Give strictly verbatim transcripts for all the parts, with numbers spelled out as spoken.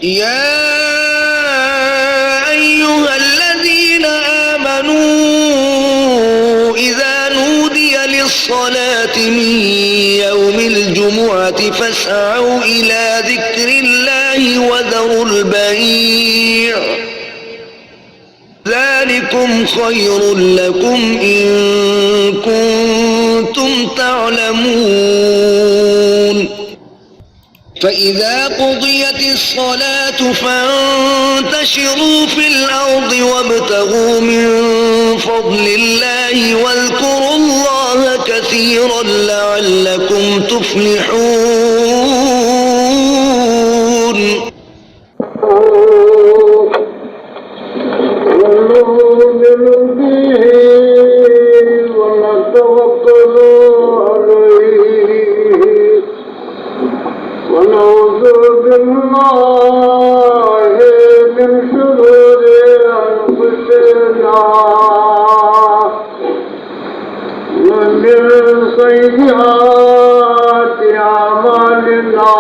يا أيها الذين آمنوا إذا نودي للصلاة من يوم الجمعة فاسعوا إلى ذكر الله وذروا البيع، ذلكم خير لكم إن كنتم تعلمون. فإذا قضيت الصلاة فانتشروا في الأرض وابتغوا من فضل الله واذكروا الله كثيرا لعلكم تفلحون. ونؤمن به ونتوكل عليه ونعوذ بالله من شرور أنفسنا ومن سيئات أعمالنا.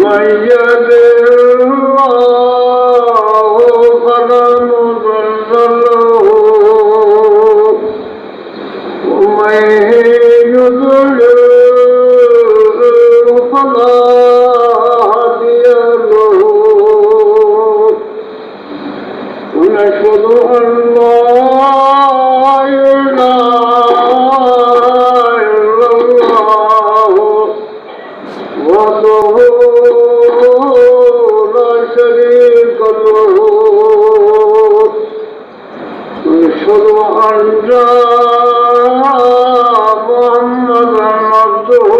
من يهده الله فلا مضل له ومن يضلل فلا هادي له. ونشهد أن لا إله إلا الله وحده لا شريك له. ونشهد أن محمدا عبده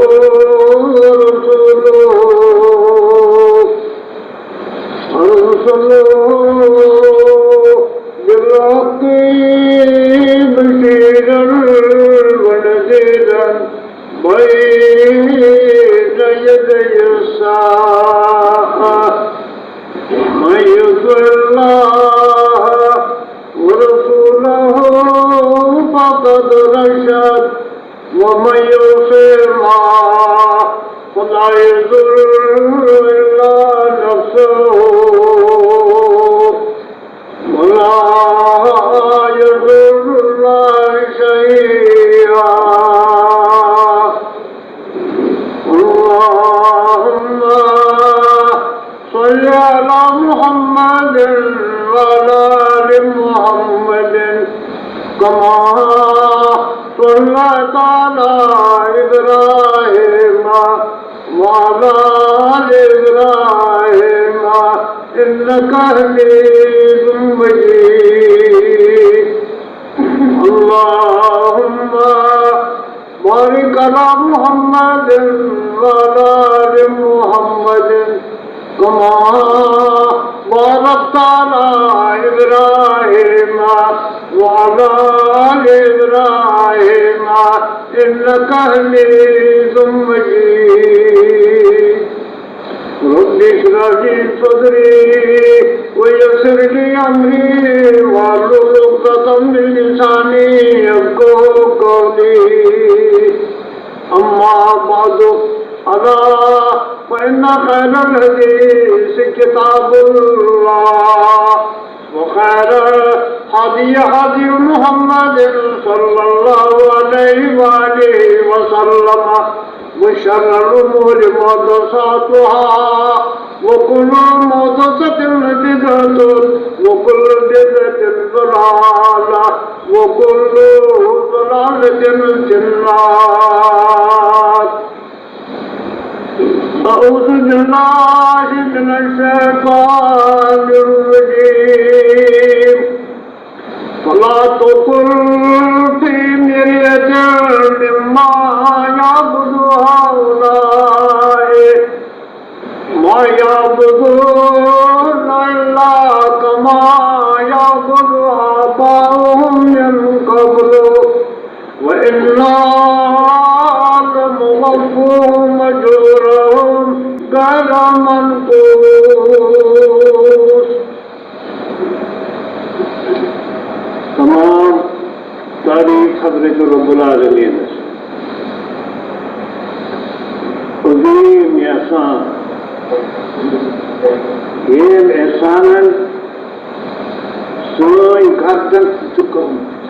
ورسوله. أرسله بالحق بشيرا ونذيرا بين يدي الساعة. من يطع الله ورسوله فقد رشد، ومن يعصهما فلا يضر إلا نفسه ولا يضر الله شيئا. اللهم صل على محمد وعلى آل محمد كما صليت على إبراهيم وعلى آل إبراهيم إنك حميد مجيد. اللهم بارك على محمد وعلى آل محمد كما باركت على إبراهيم وعلى آل إبراهيم إنك حميد مجيد. رب اشرح لي صدري ويسر لي أمري واحلل عقدة من لساني يفقهوا قولي. أما بعد، ألا فإن خير الحديث كتاب الله، وخير الهدي هدي محمد صلى الله عليه وآله وسلم، وشر الأمور محدثاتها، وكل محدثة بدعة، وكل بدعة ضلالة، وكل ضلالة في النار. أعوذ بالله من الشيطان الرجيم. فلا تقل في مرية مما يعبد هؤلاء، ما يعبدون إلا كما يعبد آباؤهم من قبل، وإنا لموفوهم أجورهم غير منقوص. تمام تعریف حضرت رب العالمین۔ عظیم احسان، ییٚمۍ احسانن سٲنۍ گردن چھِ چُکٲمٕژ۔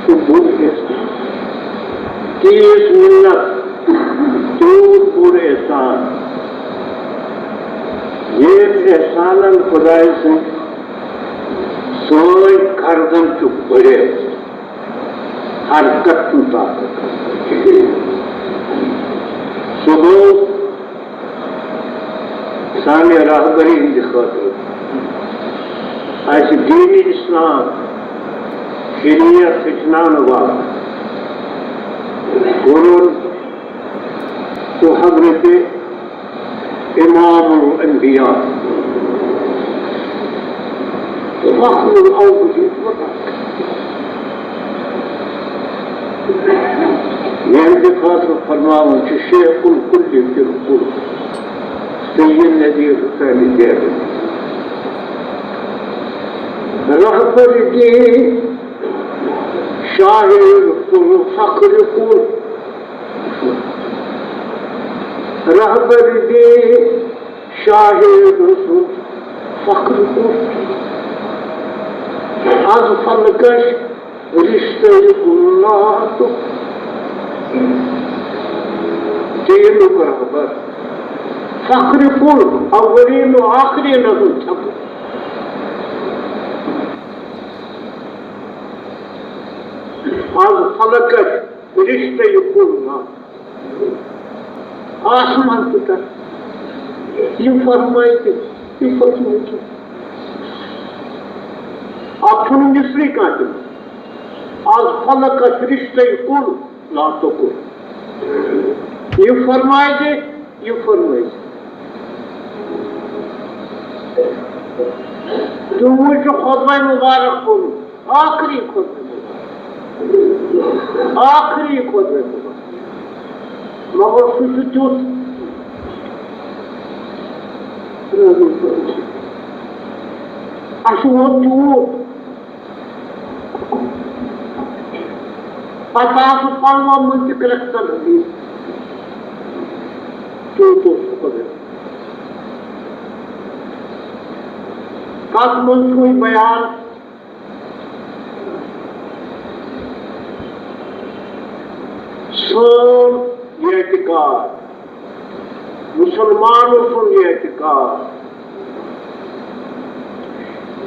تہٕ بوٚڑ احسان، تیٖژ مِنت، تیوٗت بوٚڑ احسان، ییٚمۍ احسانن خۄداے سٕنٛدۍ سٲنۍ گردن چھُ بٔڑِتھ۔ حرکت چھُنہٕ طاقت۔ سُہ گوٚو سانہِ رہبری ہٕنٛدِ خٲطرٕ اَسہِ دینِ اسلام، شریعت ہیٚچھناونہٕ والا۔ کوٚرُن سُہ حضرت امام الانبیاء۔ فخر الاولین۔ یہندِ خاطرٕ فرماوان چھُ شیخ الکل فی الکل، سید نذیر حسین زیدی۔ رہبر دین، شاہ کل، فخر کل۔ رہبر دین، شاہ رسول، فخر کل۔ از فلکش رشتہ کل لاتُک۔ دینُک رہبر، فخر کل، اولین و آخرین ہُنٛد چھپُر۔ از فلکش رشتہ کل لاتُک۔ آسمان تہٕ تَتھ۔ یہِ فرمایہِ تہِ، یہِ فرمایہِ تہِ۔ اَتھ چھُنہٕ مِثلٕے کانٛہہ تہِ۔ از فلکش رشتہ کل لاتُک۔ یہِ فرمایہِ تہِ، یہِ فرمایہِ تہِ۔ تِمو چھُ خطبہ مبارک کوٚرمُت۔ آخری خطبہ۔ آخری خطبہ۔ مگر سُہ چھُ تیُتھ۔ اَسہِ ووت تیوٗت۔ پتہٕ آسہٕ پلوَن منٛز تہِ کرٛٮ۪کھ ژَلان۔ تیوٗت اوس سُہ خطبہ۔ تَتھ منٛز چھُ بیان سون اعتقاد، مسلمانوں سُنٛد اعتقاد،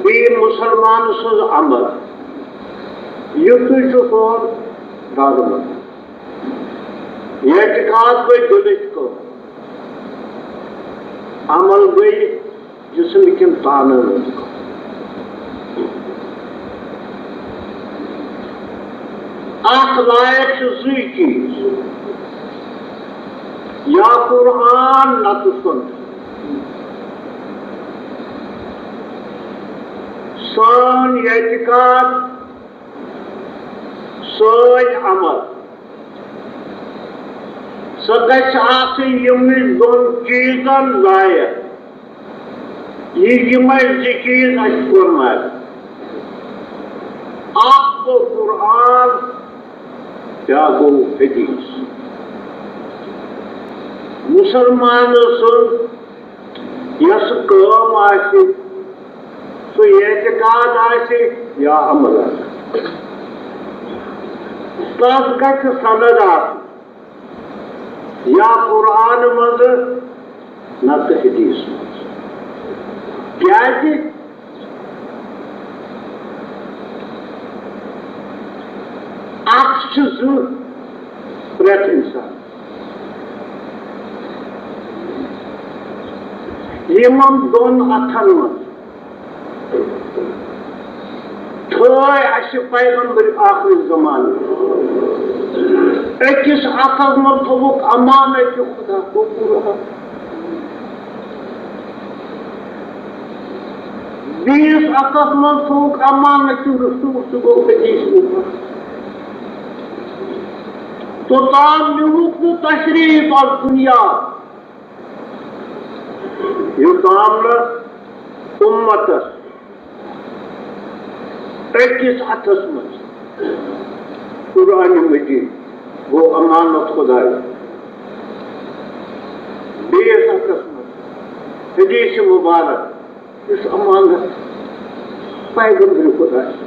بیٚیہِ مسلمان سُنٛد عمل، یُتُے چھُ سون دارمدار۔ اعتقاد گٔے دِلٕچ کٲم، عمل گٔے جسم کٮ۪ن تانن ہٕنٛز کٲم۔ اَتھ لایق چھِ زٕے چیٖز، یا قرآن نتہٕ سُنت۔ سٲنۍ اعتقاد، سٲنۍ عمل، سۄ گژھِ آسٕنۍ یِمنٕے دۄن چیٖزن لایق، یہِ یِمے زٕ چیٖز اَسہِ کوٚرمُت۔ اکھ گوٚو قرآن، بیٛاکھ گوٚو حدیث۔ مُسلمان سُنٛد یۄس کٲم آسہِ، سُہ اعتقاد آسہِ یا عمل آسہِ، تَتھ گژھِ سند آسُن۔ یا قرآن منٛز، نتہٕ حدیث منٛز۔ کیازِ؟ اَتھ چھِ زٕ پرٛٮ۪تھ اِنسان۔ یِمن دۄن اَتھن منٛز تھٲے اَسہِ پیغمبر آخر زمانہٕ۔ أکِس اَتھس منٛز تھوٚوُکھ امانت خدا، گوٚو قرآن۔ بیٚیِس اَتھس منٛز تھوٚوُکھ امانت رسول، سُہ گوٚو حدیث مبارک۔ توٚتام نیوٗکھ نہٕ تشریف از دُنیا، یوٚتام نہٕ اُمتس أکِس اَتھس منٛز قرآن مجید گوٚو امانت خدایہِ۔ حدیث مبارک، یُس امانت پیغمبر خدا چھُ۔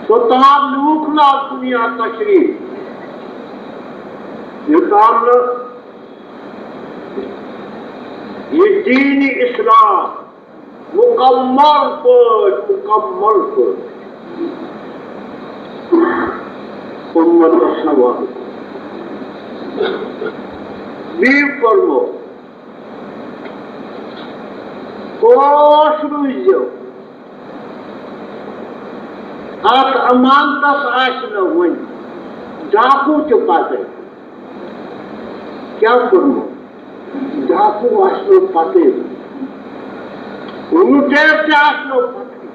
توٚتام نیوٗکھ نہٕ اَتھ دُنیا تشریٖف، یوٚتام نہٕ یہِ دیٖنِ اسلام مُکمل پٲٹھۍ، مُکمل پٲٹھۍ اُمتس نہٕ واتُن۔ بیٚیہِ فرموو، ہوش روٗزِو، اَتھ امانتس آسہِ نہٕ وۄنۍ ڈاکوٗ تہِ پتہٕ۔ کیٛاہ کوٚرمُت؟ ڈاکوٗ آسہِ نہٕ پتہٕ، لُٹیر تہِ آسہِ نہٕ پتہٕ۔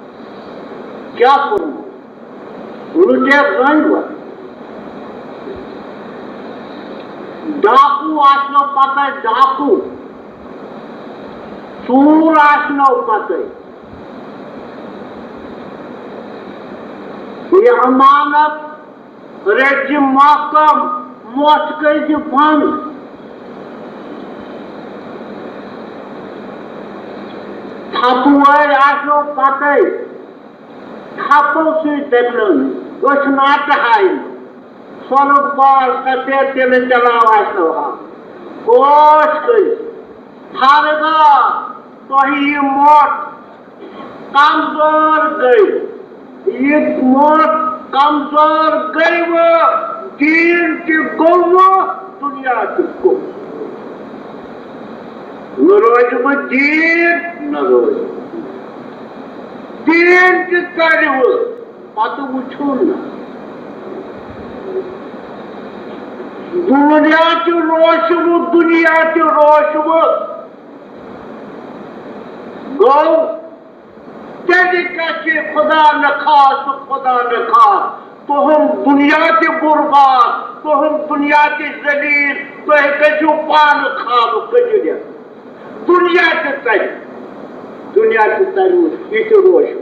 کیٛاہ کوٚرمُت؟ لُٹیر رنٛگ وَ۔ ڈاکوٗ آسہِ نہٕ پتہٕ، ڈاکوٗ۔ ژوٗر آسہِ نہٕ پتہٕ۔ یہِ امانت رٔٹۍ زِ محکم، مۄٹھ کٔرۍ زِ بنٛد۔ تھپہٕ وٲلۍ آسنو پتے، تھپو سۭتۍ دٔگنو نہٕ، أچھ ناٹہٕ ہاے نہٕ، سۄنُک بار سفید تِلہٕ چلاو آسنو ہا۔ ہوش کٔرِو، ہرگاہ تۄہہِ یہِ مۄٹھ کمزور گٔے، یہِ مۄٹھ کمزور گٔے وٕ، دیٖن تہِ گوٚو وٕ، دُنیا تہِ گوٚو۔ نہ روزِ وٕ دیٖن، نہ روزِ۔ دیٖن تہِ ژَلہِ وٕ، پتہٕ وٕچھو نہ۔ دُنیا تہِ روشہِ وٕ، دُنیا تہِ روشہِ وٕ۔ گوٚو، تیٚلہِ گژھِ خدا نخواست، خدا نخواست، تُہُنٛد دُنیا تہِ برباد، تُہُنٛد دُنیا تہِ ذلیل، تُہۍ گٔژھِو پانہٕ خانُک گٔژھِتھ۔ دُنیا تہِ ژَلہِ، دُنیا تہِ ژَلہِ، یہِ تہِ روشہِ۔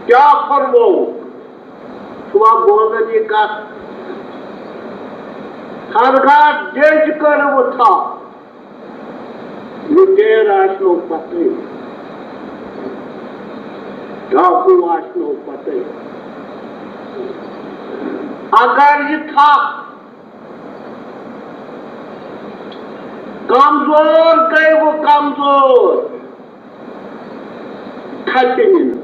کیٛاہ فرمووُکھ؟ چھُوا بوزان یہِ کتھ؟ ہرگاہ دٔج کٔرٕو تھپھ، لُٹیر آسنو پتے، ڈاکوٗ آسنو پتے۔ اگر یہِ تھپھ کمزور گٔے وٕ کمزور، کھسہِ نہٕ۔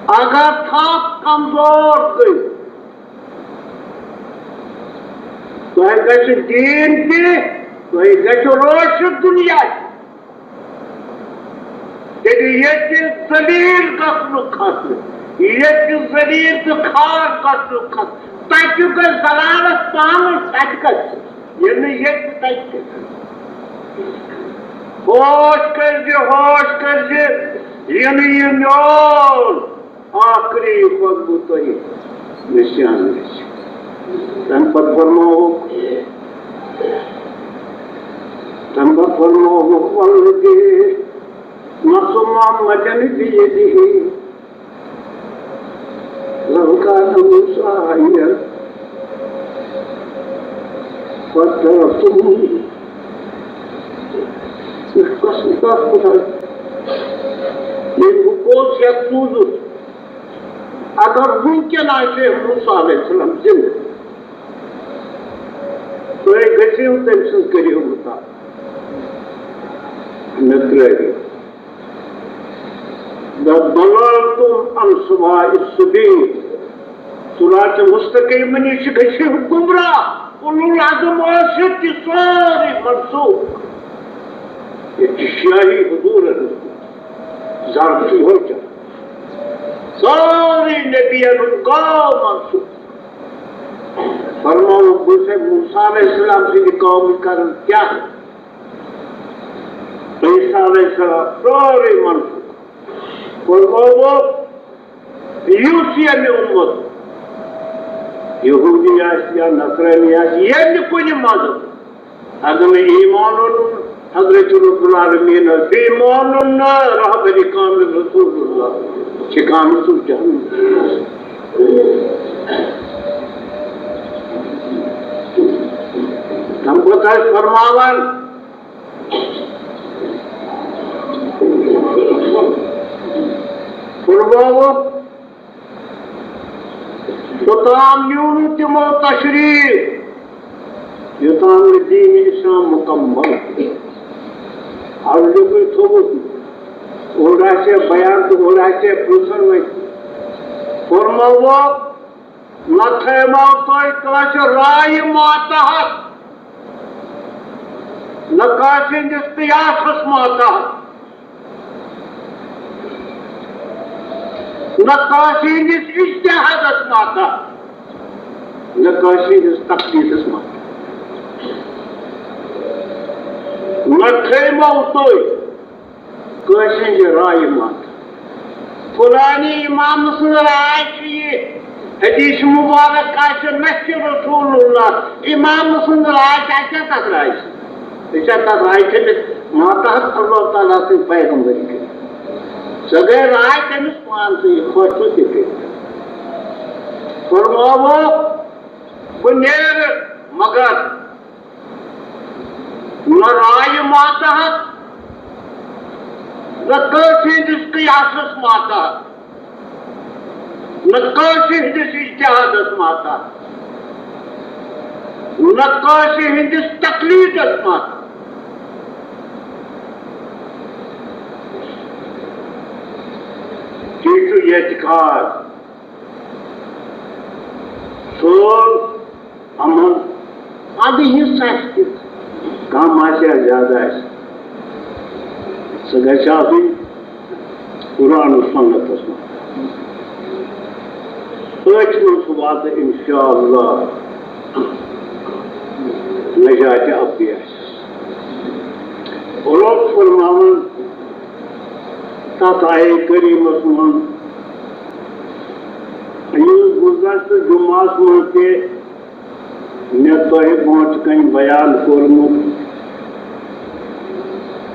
اگر تھپھ کمزور گٔے، تۄہہِ گژھِ دیٖن تہِ، تۄہہِ گژھِ روشہِ دُنیا تہِ۔ تیٚلہِ ییٚتہِ ذلیل گژھنُک خطرٕ، ییٚتہِ ذلیل تہٕ خوار گژھنُک خطرٕ، تَتہِ گژھِ ذلالت پانَے، تَتہِ گژھِ، ییٚلہِ نہٕ ییٚتہِ تَتہِ تہِ۔ ہوش کٔرزِ، ہوش کٔرزِ، یِنہٕ یہِ میون آخری خطبہٕ تۄہہِ نِشان گژھِ۔ تَمہِ پتہٕ فرمووُکھ، تَمہِ پتہٕ فرمووُکھ، "والذی نفس محمد بیدہ، لو کان موسیٰ حیا، فاستغفرہ۔" یہِ چھُ قسم دار خۄداے۔ ییٚلہِ بہٕ پوٚز ہٮ۪تھ سوٗزُس، اگر وٕنکٮ۪ن آسہِ ہے موسیٰ علیہ السلام زِندٕ، تُہۍ گٔژھِو تٔمۍ سٕنٛز کٔرِو مُطابق۔ مےٚ ترٛٲوِو۔ لضللتم عن سواء السبیل۔ صراط مستقیم نِش گٔژھِو گمراہ۔ اولو العزم ٲسِتھ تہِ سٲری منسوخ۔ ییٚتہِ چھِ شیعی حضوٗرن ہٕنٛز ضرب چھُ یِہوٚے چلان۔ سٲری نبیَن ہُنٛد گام منسوخ۔ فرمووُکھ، بہٕ چھُسے موسیٰ علیہ السلام سٕنٛدِ قومٕچ کران کیٛاہ؟ عیسیٰ علیہ السلام سورُے منسوخ۔ فرمووُکھ، یُس ییٚمہِ اُمت، یہوٗدی آسہِ یا نصرٲنی آسہِ، ییٚمہِ کُنہِ مذہب، اگر نہٕ ایمان اوٚنُن حضرت رب العالمین، بیٚیہِ مانُن نہٕ رہبر کامل رسول اللہ، ٹھکانہٕ چھُ جہنم۔ فرماوان، فرماوُکھ، توٚتام نیوٗ نہٕ تِمو تشریٖف، یوٚتام نہٕ دیٖن اسلام مُکمل اوس۔ اَوٕ لیوٚکھُے تھوٚوُکھ، اوٚڑ آسہِ ہا بیان تہٕ اوٚڑ آسہِ ہا پرٛژھُن وۄنۍ۔ فرمووُکھ، نہ تھٲومو تۄہہِ کٲنٛسہِ رایہِ ماتحت، نہ کٲنٛسہِ ہٕنٛدِس قیاسس ماتحت، نہ کٲنٛسہِ ہٕنٛدِس اجتہادس ماتحت، نہ کٲنٛسہِ ہٕنٛدِس تقلیدس ماتحت۔ نہ تھٲومو تُہۍ کٲنٛسہِ ہٕنٛزِ رایہِ منٛز۔ فلٲنی امام سٕنٛز راے چھِ یہِ، حدیث مبارک آسہِ نہ چھِ رسول اللہ، امام سٕنٛز راے چھِ، اَسہِ کیٛاہ تَتھ راے سۭتۍ؟ أسۍ چھا تَتھ راے کٔرِتھ ماتحت اللہ تعالیٰ سٕنٛدۍ پیغمبر کٔرِتھ؟ سۄ گٔے راے تٔمِس پانسٕے، خۄش چھُ تہِ کٔرِتھ۔ فرماوو، بہٕ نیرٕ، مگر نہ رایہِ ماتحت، نہ کٲنٛسہِ ہٕنٛدِس قیاسس ماتحت، نہ کٲنٛسہِ ہٕنٛدِس اجتہادس ماتحت، نہ کٲنٛسہِ ہٕنٛدِس تقلیدس ماتحت۔ یہِ چھُ اعتقاد۔ سون عمل، اَدٕ حصہٕ آسہِ تیُتھ، کم آسہِ یا زیادٕ آسہِ، سُہ گژھِ آسُن قرآن و سنتس منٛز۔ أتھۍ منٛز واتہِ انشاءاللہ نجات ابدی آسہِ۔ رۄب فرماوان تتھ آیے کریمس منٛز، یُس گُزشتہٕ جمعہس منٛز تہِ مےٚ تۄہہِ برونٛٹھ کنہِ بیان کوٚرمُت،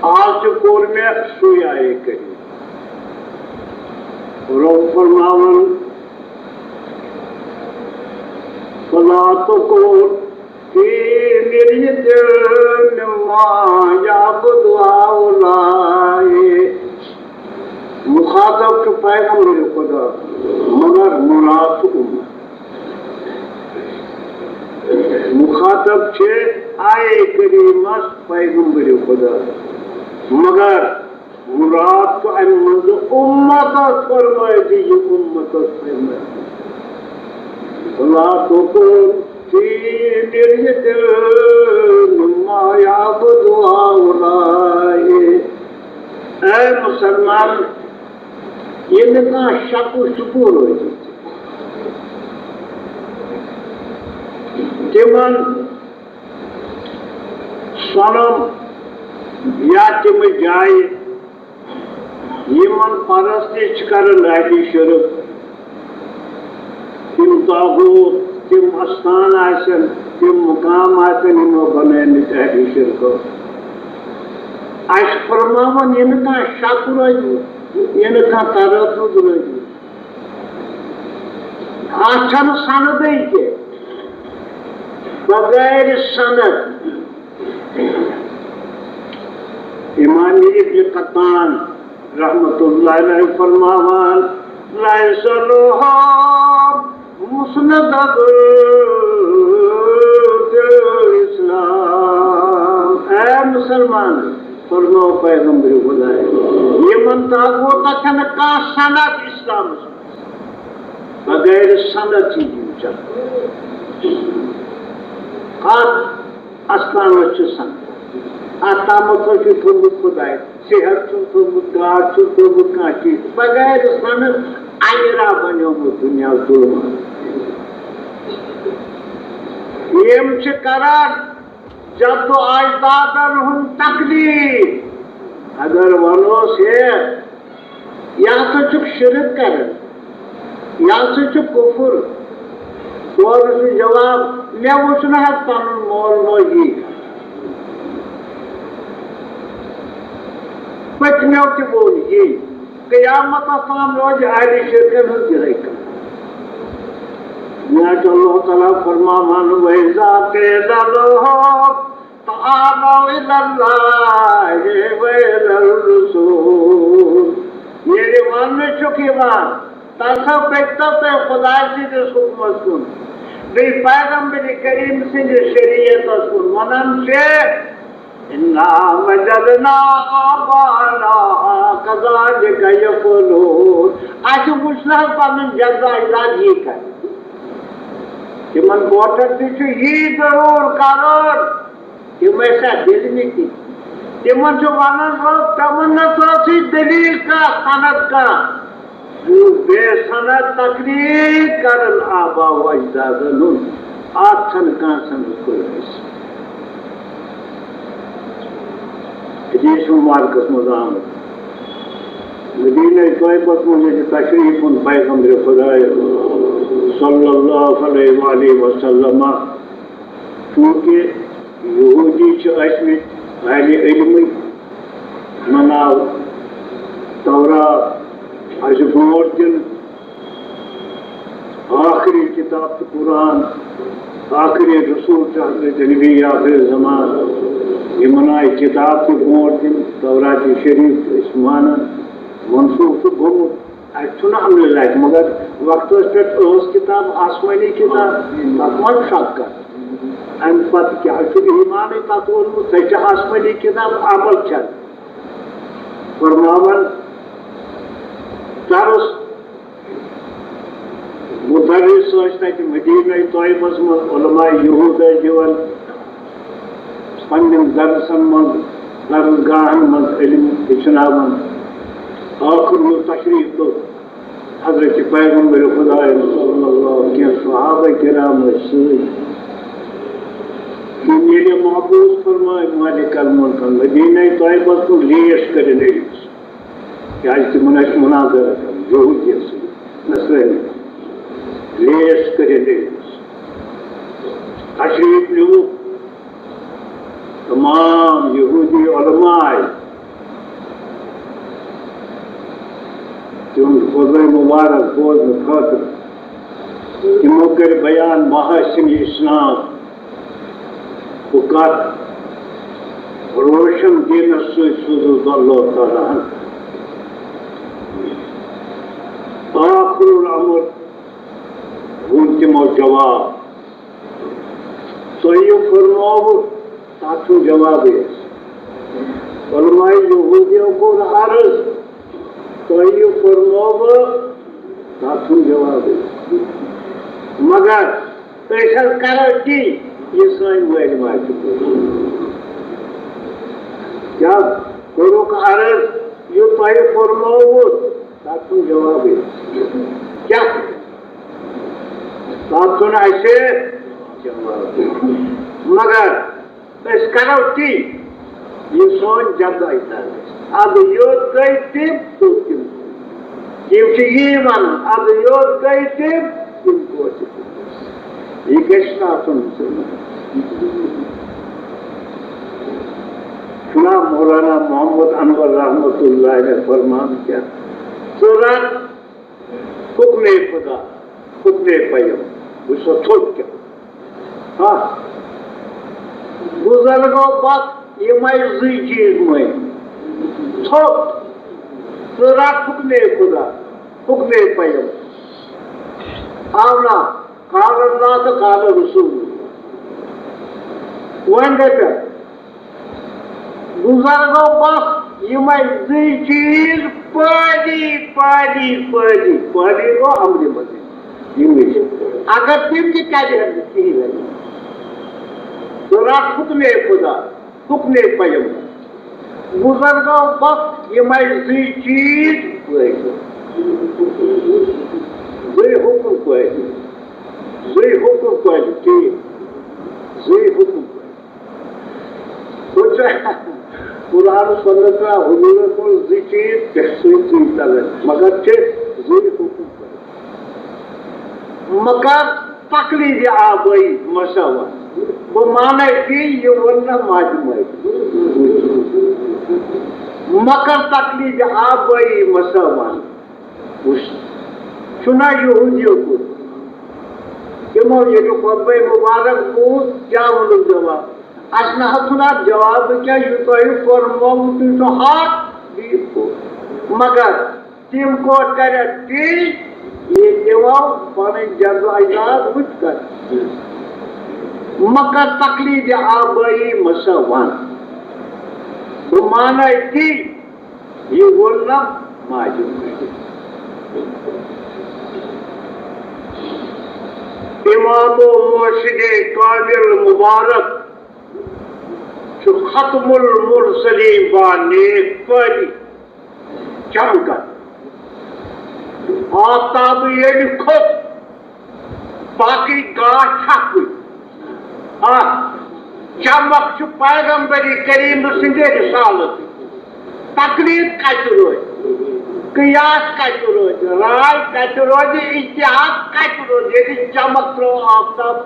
آز تہِ کوٚر مےٚ سُے آیے کریم۔ رۄب فرماوان، فلا تکن فی مریة مما یعبد ہؤلاء۔ مخاطب چھُ پیغمبر خدا، مگر مراد چھُ امت۔ مخاطب چھِ آیے کریمس پیغمبر خدا، مگر مراد چھُ اَمہِ منٛز امتس فرمٲے زِ یہِ امتس فرمٲے۔ فلا تکن فی مریة مما یعبد ہؤلاء۔ اے مسلمان، ییٚلہِ نہٕ کانٛہہ شک و شبہٕ روزِ، تِمن صنم یا تِم جایہِ، یِمن پرستش چھِ کران اہلِ شرک، تِم طاغوت، تِم استان آسن، تِم مقام آسن، یِمو بنٲومٕتۍ اہلِ شرکو۔ اَسہِ فرماوان، یہِ نہٕ کانٛہہ شک روزِ، یہِ نہٕ کانٛہہ تردُد روزِ۔ اَتھ چھَنہٕ سندٕے تہِ۔ بغیر سند۔ امام ابن قطان رحمت اللہ علیہ فرماوان، لیس لہا مسند فی الاسلام۔ اے مسلمان، فرماو پیغمبر خدا، یِمن طاغوتن چھنہٕ کانٛہہ سند اسلامس منٛز۔ بغیر سند چھِ یِم چلان۔ اتھ اسلامس چھُ سند۔ اتھ تامتھ چھُ تھوٚومُت خداے۔ صحت چھُم تھوٚومُت، گاڈ چھُم تھوٚومُت، کانٛہہ چیٖز۔ بغیر سند انہِ را بنیومُت دُنیا ظُلمت۔ یِم چھِ کران جد و اجدادن ہُنٛد تقلید۔ اگر ونوس ہے، یہِ ہسا چھُکھ شرک کران، یہِ ہسا چھُ کفر۔ تورٕ چھُ جواب، مےٚ وُچھ نہٕ حظ پنُن مول موج یی۔ پٔتمیو تہِ ووٚن یی۔ قیامتس تام روزِ اہلِ شرکن ہٕنٛز یِہے کتھ۔ یہِ حظ چھُ اللہ تعالیٰ فرماوان، وَإِذَا قِيلَ لَهُمْ آبوا إلى الله وإلى الرسول۔ ییٚلہِ وننہٕ چھُکھ یِوان، ترسا پٔکۍتو تُہۍ خۄداے سٕنٛدِس حُکمس کُن، بیٚیہِ پیغمبر کریم سٕنٛدِس شریعتس کُن۔ ونان چھِ، إنا وجدنا آباءنا كذلك يفعلون۔ اَسہِ وُچھ نہ حظ پنُن جد اجداد یی کران۔ تِمن برونٛٹھن تہِ چھُ یی ضروٗر کرُن۔ تِم ٲسۍ اَتھ دِلہِ نہٕ کِہیٖنۍ۔ تِمن چھُ وَنان، رۄب، تِمن نہ ژٕ ٲسٕے دٔلیٖل کانٛہہ، سند کانٛہہ۔ یہِ بے سند تقلید کرن آبا و اجدادن ہُنٛد۔ اَتھ چھَنہٕ کانٛہہ سند کُنہِ۔ حدیث مبارکس منٛز آمُت، مدینہ طیبس منٛز ییٚلہِ تشریف اوٚن پیغمبر خدایَس صلی اللہ علیہ وآلہ وسلم، چونکہ یہودی چھِ ٲسمٕتۍ اہلِ علمٕے، یِمن آو تورات اَسہِ برونٛٹھ دِنہٕ، ٲخری کِتاب تہٕ قرآن، ٲخری رسول چھُ حضرت نبی آخر زمان، یِمن آیہِ کِتاب تہِ برونٛٹھ دِنہٕ، تورات شریف تہِ ٲسۍ مانان، منسوخ چھُ گوٚمُت۔ اَتہِ چھُنہٕ عملہِ لگہِ، مگر وقتس پٮ۪ٹھ ٲس کِتاب آسمٲنی کِتاب، تَتھ منٛز شک کَتھ۔ اَمہِ پتہٕ کیٛاہ چھُ ایٖمانٕے تَتھ ووٚنمُت، سۄ چھِ آسمٲنی کِتاب، عمل چھَنہٕ۔ فرماوان درس، مدرس ٲسۍ تَتہِ مدینہ طیبس منٛز، علماء یہود ٲسۍ دِوان پننٮ۪ن درسن منٛز، درسگاہن منٛز علم ہیٚچھناوان۔ ٲخر ییٚلہِ تشریف توٚر حضرت پیغمبر خدایَن صلی اللہ، کینٛہہ صحابہ کرام ٲسۍ سۭتۍ۔ تِم ییٚلہِ محبوس فرمٲے مالک الملکن مدینہ طیبس کُن، لیش کٔرِتھ أمِس، کیٛازِ تِمن ٲسۍ مناظرہ کران یہودیَن سۭتۍ، نصرٲنی۔ لیش کٔرِتھ أمِس۔ تشریف نیوٗکھ تمام یہودی علماء تِہُنٛد خطبہ مبارک بوزنہٕ خٲطرٕ۔ تِمو کٔرۍ بیان محاسن اسلام، بہٕ کتھ روشن دینس سۭتۍ سوٗزُس بہٕ اللہ تعالیٰ ہن۔ آخر الامر ووٚن تِمو جواب، تۄہہِ یہِ فرمووُ، تَتھ چھُنہٕ جوابٕے اَسہِ۔ علماء یہودیو کوٚر عرض، تۄہہِ یہِ فرمووُ، تَتھ چھُنہٕ جوابٕے اَسہِ۔ مگر أسۍ حظ کرو تی، یہِ سٲنۍ مٲلۍ ماجہِ کوٚر۔ کیٛاہ کوٚرُکھ عرض، یہِ تۄہہِ فرمووُ، تَتھ چھُنہٕ جوابٕے۔ کیٛاہ؟ تَتھ چھُنہٕ اَسہِ جواب۔ مگر أسۍ کرو تی، یہِ سون جد اجداد ٲسۍ۔ اَدٕ یوٚت گٔے تِم، توٚت تِم۔ یِم چھِ یی وَنان، اَدٕ یوٚت گٔے تِم، تِم کوٚت چھِ تِم۔ یہِ گژھِ نہٕ آسُن مُسلمان۔ چھُنا مولانا محمد انور رحمتہ اللہ علیہ فرمان کیٛاہ؟ ژٕ رَٹ حُکمے خدا، حُکمے پیغمبر۔ وٕچھ سا ژھوٚٹ کیٛاہ۔ ہا، بُزرگو پتہٕ یِمے زٕے چیٖز مٲنۍ۔ ژھوٚٹ، ژٕ رَٹ حُکمے خدا، حُکمے پیغمبر۔ آو نا؟ قال اللہ تہٕ قال رسول۔ وۄنۍ گٔے پٮ۪ٹھ۔ بُزرگو بس یِمے زٕے چیٖز پٲدی، پٲدی، پٲدی، پٲدی گوٚو عملہِ منٛز یِمٕے۔ اگر تِم تہِ کَرِ ہن نہٕ کِہیٖنۍ، تہٕ رَٹ حُکمے خدا، حُکمے پیغمبر۔ بُزرگو بس یِمے زٕے چیٖز پٲدی، زٕے حُکم پٲدی، زٕے حُکم پٲدی، ٹھیٖک، زٕے حُکم پٲدی۔ وٕچھ، قرآن و سنت را حضورس منٛز زٕ چیٖز کیٛاہ سۭتۍ سۭتۍ تَلان، مگر چھِ زٕے حُکم پٲدٕ۔ مگر تقلید آبٲیی مسا وَن۔ بہٕ مانَے تی، یہِ ووٚن نہ ماجہِ مٲلۍ۔ مگر تقلید آبٲیی مسا وَن۔ وٕچھ، چھُنہ یہودیو کوٚر؟ تِمو ییٚلہِ خۄطبَے مُبارک بوٗز، کیٛاہ ووٚنُکھ جواب؟ اَسہِ نہ حظ چھُنہٕ اَتھ جواب، کیٛاہ یہِ تۄہہِ کوٚرمُت، تُہۍ چھِو حق، بِلکُل۔ مگر تِم کوٚت کَرٮ۪کھ تی، یہِ دِوان پَنٕنۍ جدو اجداد وٕچھ کر۔ مہ کر تقلید آبٲیی، مہ سا وَن۔ بہٕ مانَے تی، یہِ ووٚن نہ ماجہِ مٔنٛزِم۔ امام و مرشد کامل مبارک چھُ ختم المرسلین با نیک کاری چمکان۔ آفتاب ییٚلہِ کھوٚت، باقٕے گاش چھکھ وٕنہِ۔ آ، چمک چھُ پیغمبر کریم سٕنٛدِ رسالت۔ تقلید کتہِ روزِ؟ قیاس کتہِ روزِ؟ راے کتہِ روزِ؟ اجتہاد کتہِ روزِ؟ ییٚلہِ چمک ترٲو آفتاب۔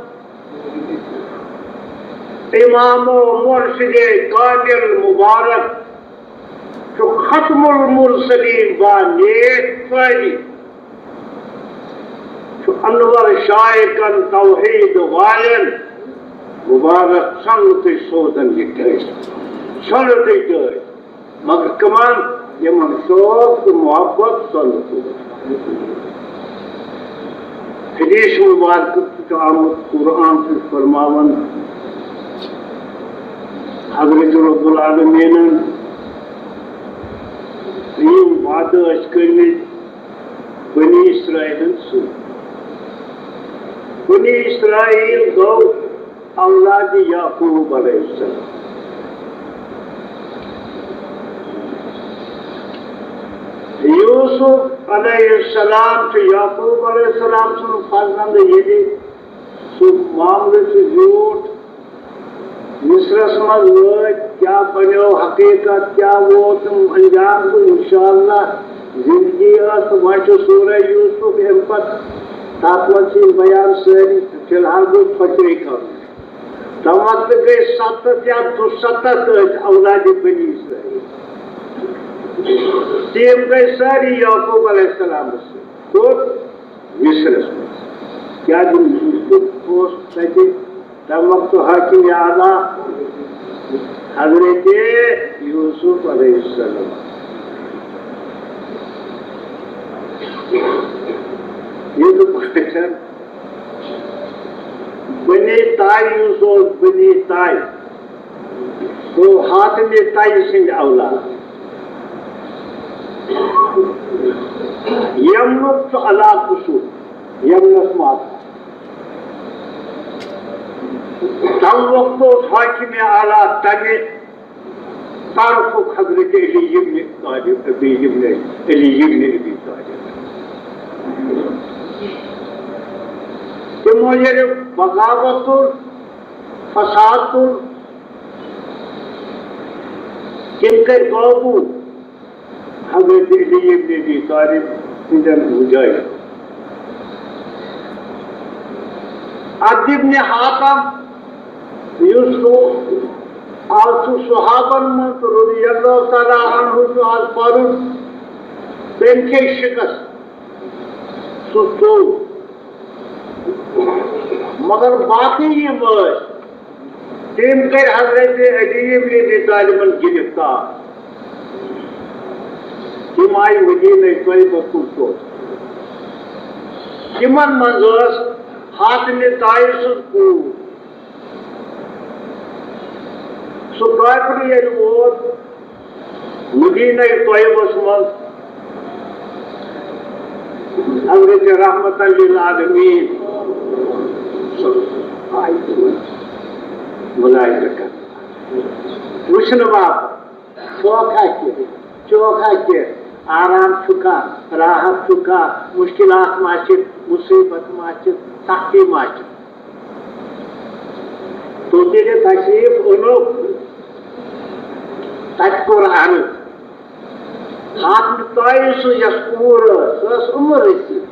امام و مرشد کامل مبارک چھُ ختم المرسلین با نیک کاری، چھُ انور شائقن توحید والٮ۪ن مبارک سنتٕچ سوزن یہِ ٹھٔہر، سنتٕچ ٹھٔہر۔ مگر کمان یِمن شوق تہٕ محبت سنتُک۔ حدیث مبارکس چھُ آمُت، قرآن چھُ فرماوان، حضرت رب العالمینن یِم وعدٕ ٲسۍ کٔرمٕتۍ بنی اسرائیلن سۭتۍ۔ بنی اسرائیل گوٚو اولاد یعقوب علیہ السلام۔ یوسف علیہ السلام چھُ یعقوب علیہ السلام سُنٛد فرزند، ییٚلہِ سُہ معاملہٕ چھُ زیوٗٹھ مصرس منٛز وٲتۍ، کیٛاہ بنیو حقیقت، کیٛاہ ووت انجام، تہٕ انشاءاللہ زندگی ٲس، تہٕ وۄنۍ چھُ سورہ یوسف اَمہِ پتہٕ، تَتھ منٛز چھِ یِم بیان سٲری، فی الحال گوٚو فکرے کرُن۔ تَمہِ وقتہٕ گٔے ستتھ یا دُستتھ ٲسۍ اولادِ بنی اسرائیل۔ تِم گٔے سٲری یعقوب علیہ السلامس سۭتۍ۔ کوٚت؟ مصرس منٛز۔ کیٛازِ یوسف اوس تَتہِ تَمہِ وقتہٕ حاکم اعلیٰ حضرت یوسف علیہ السلام۔ یہِ تہٕ پٲٹھۍ بنی طائی یُس اوس، بنی طائی، گوٚو حاتم طائی سٕنٛدۍ اولاد۔ یمنُک چھُ علاقہٕ سُہ، یمنس ماتام۔ تَمہِ وقتہٕ اوس حاکم اعلیٰ تَمہِ طرفُک حضرت علی ابن طالب، ابی ابن، علی ابن ابی طالب۔ تِمو ییٚلہِ بغاوت تُل، فساد تُل، تِم کٔرۍ قوبوٗ حضرت علی ابن ابی طالب سٕنٛدٮ۪ن مجاہدن۔ عبد ابن حاتم، یُس سُہ آز چھُ صحابن منٛز رضی اللہ تعالیٰ عنہ چھُ آز پرُن، تٔمۍ کھے شکست، سُہ ژوٚل۔ مگر باقٕے یِم ٲسۍ، تِم کٔرۍ حضرت علی ابن ابی طالبن گرفتار۔ تِم آیہِ مدینہ طیبہ کُن سوزنہٕ۔ تِمن منٛز ٲس حاتم طائی سٕنٛز کوٗر۔ سُہ کافر ییٚلہِ ووت مدینہ طیبس منٛز، حضرت رحمت للعالمین ملازمت کرنہٕ، وٕچھنہٕ باپتھ، شوقا کہِ، چوکھا کہِ، آرام چھُکا، راحت چھُکا، مشکلات ما چھِ، مصیبت ما چھِ، سختی ما چھِ۔ تو تیٚلہِ تشریف اوٚنُکھ، تَتہِ کوٚر عرض۔ حاتم طائی سٕنٛز یۄس کوٗر ٲس، سۄ ٲس عمر رسیٖد۔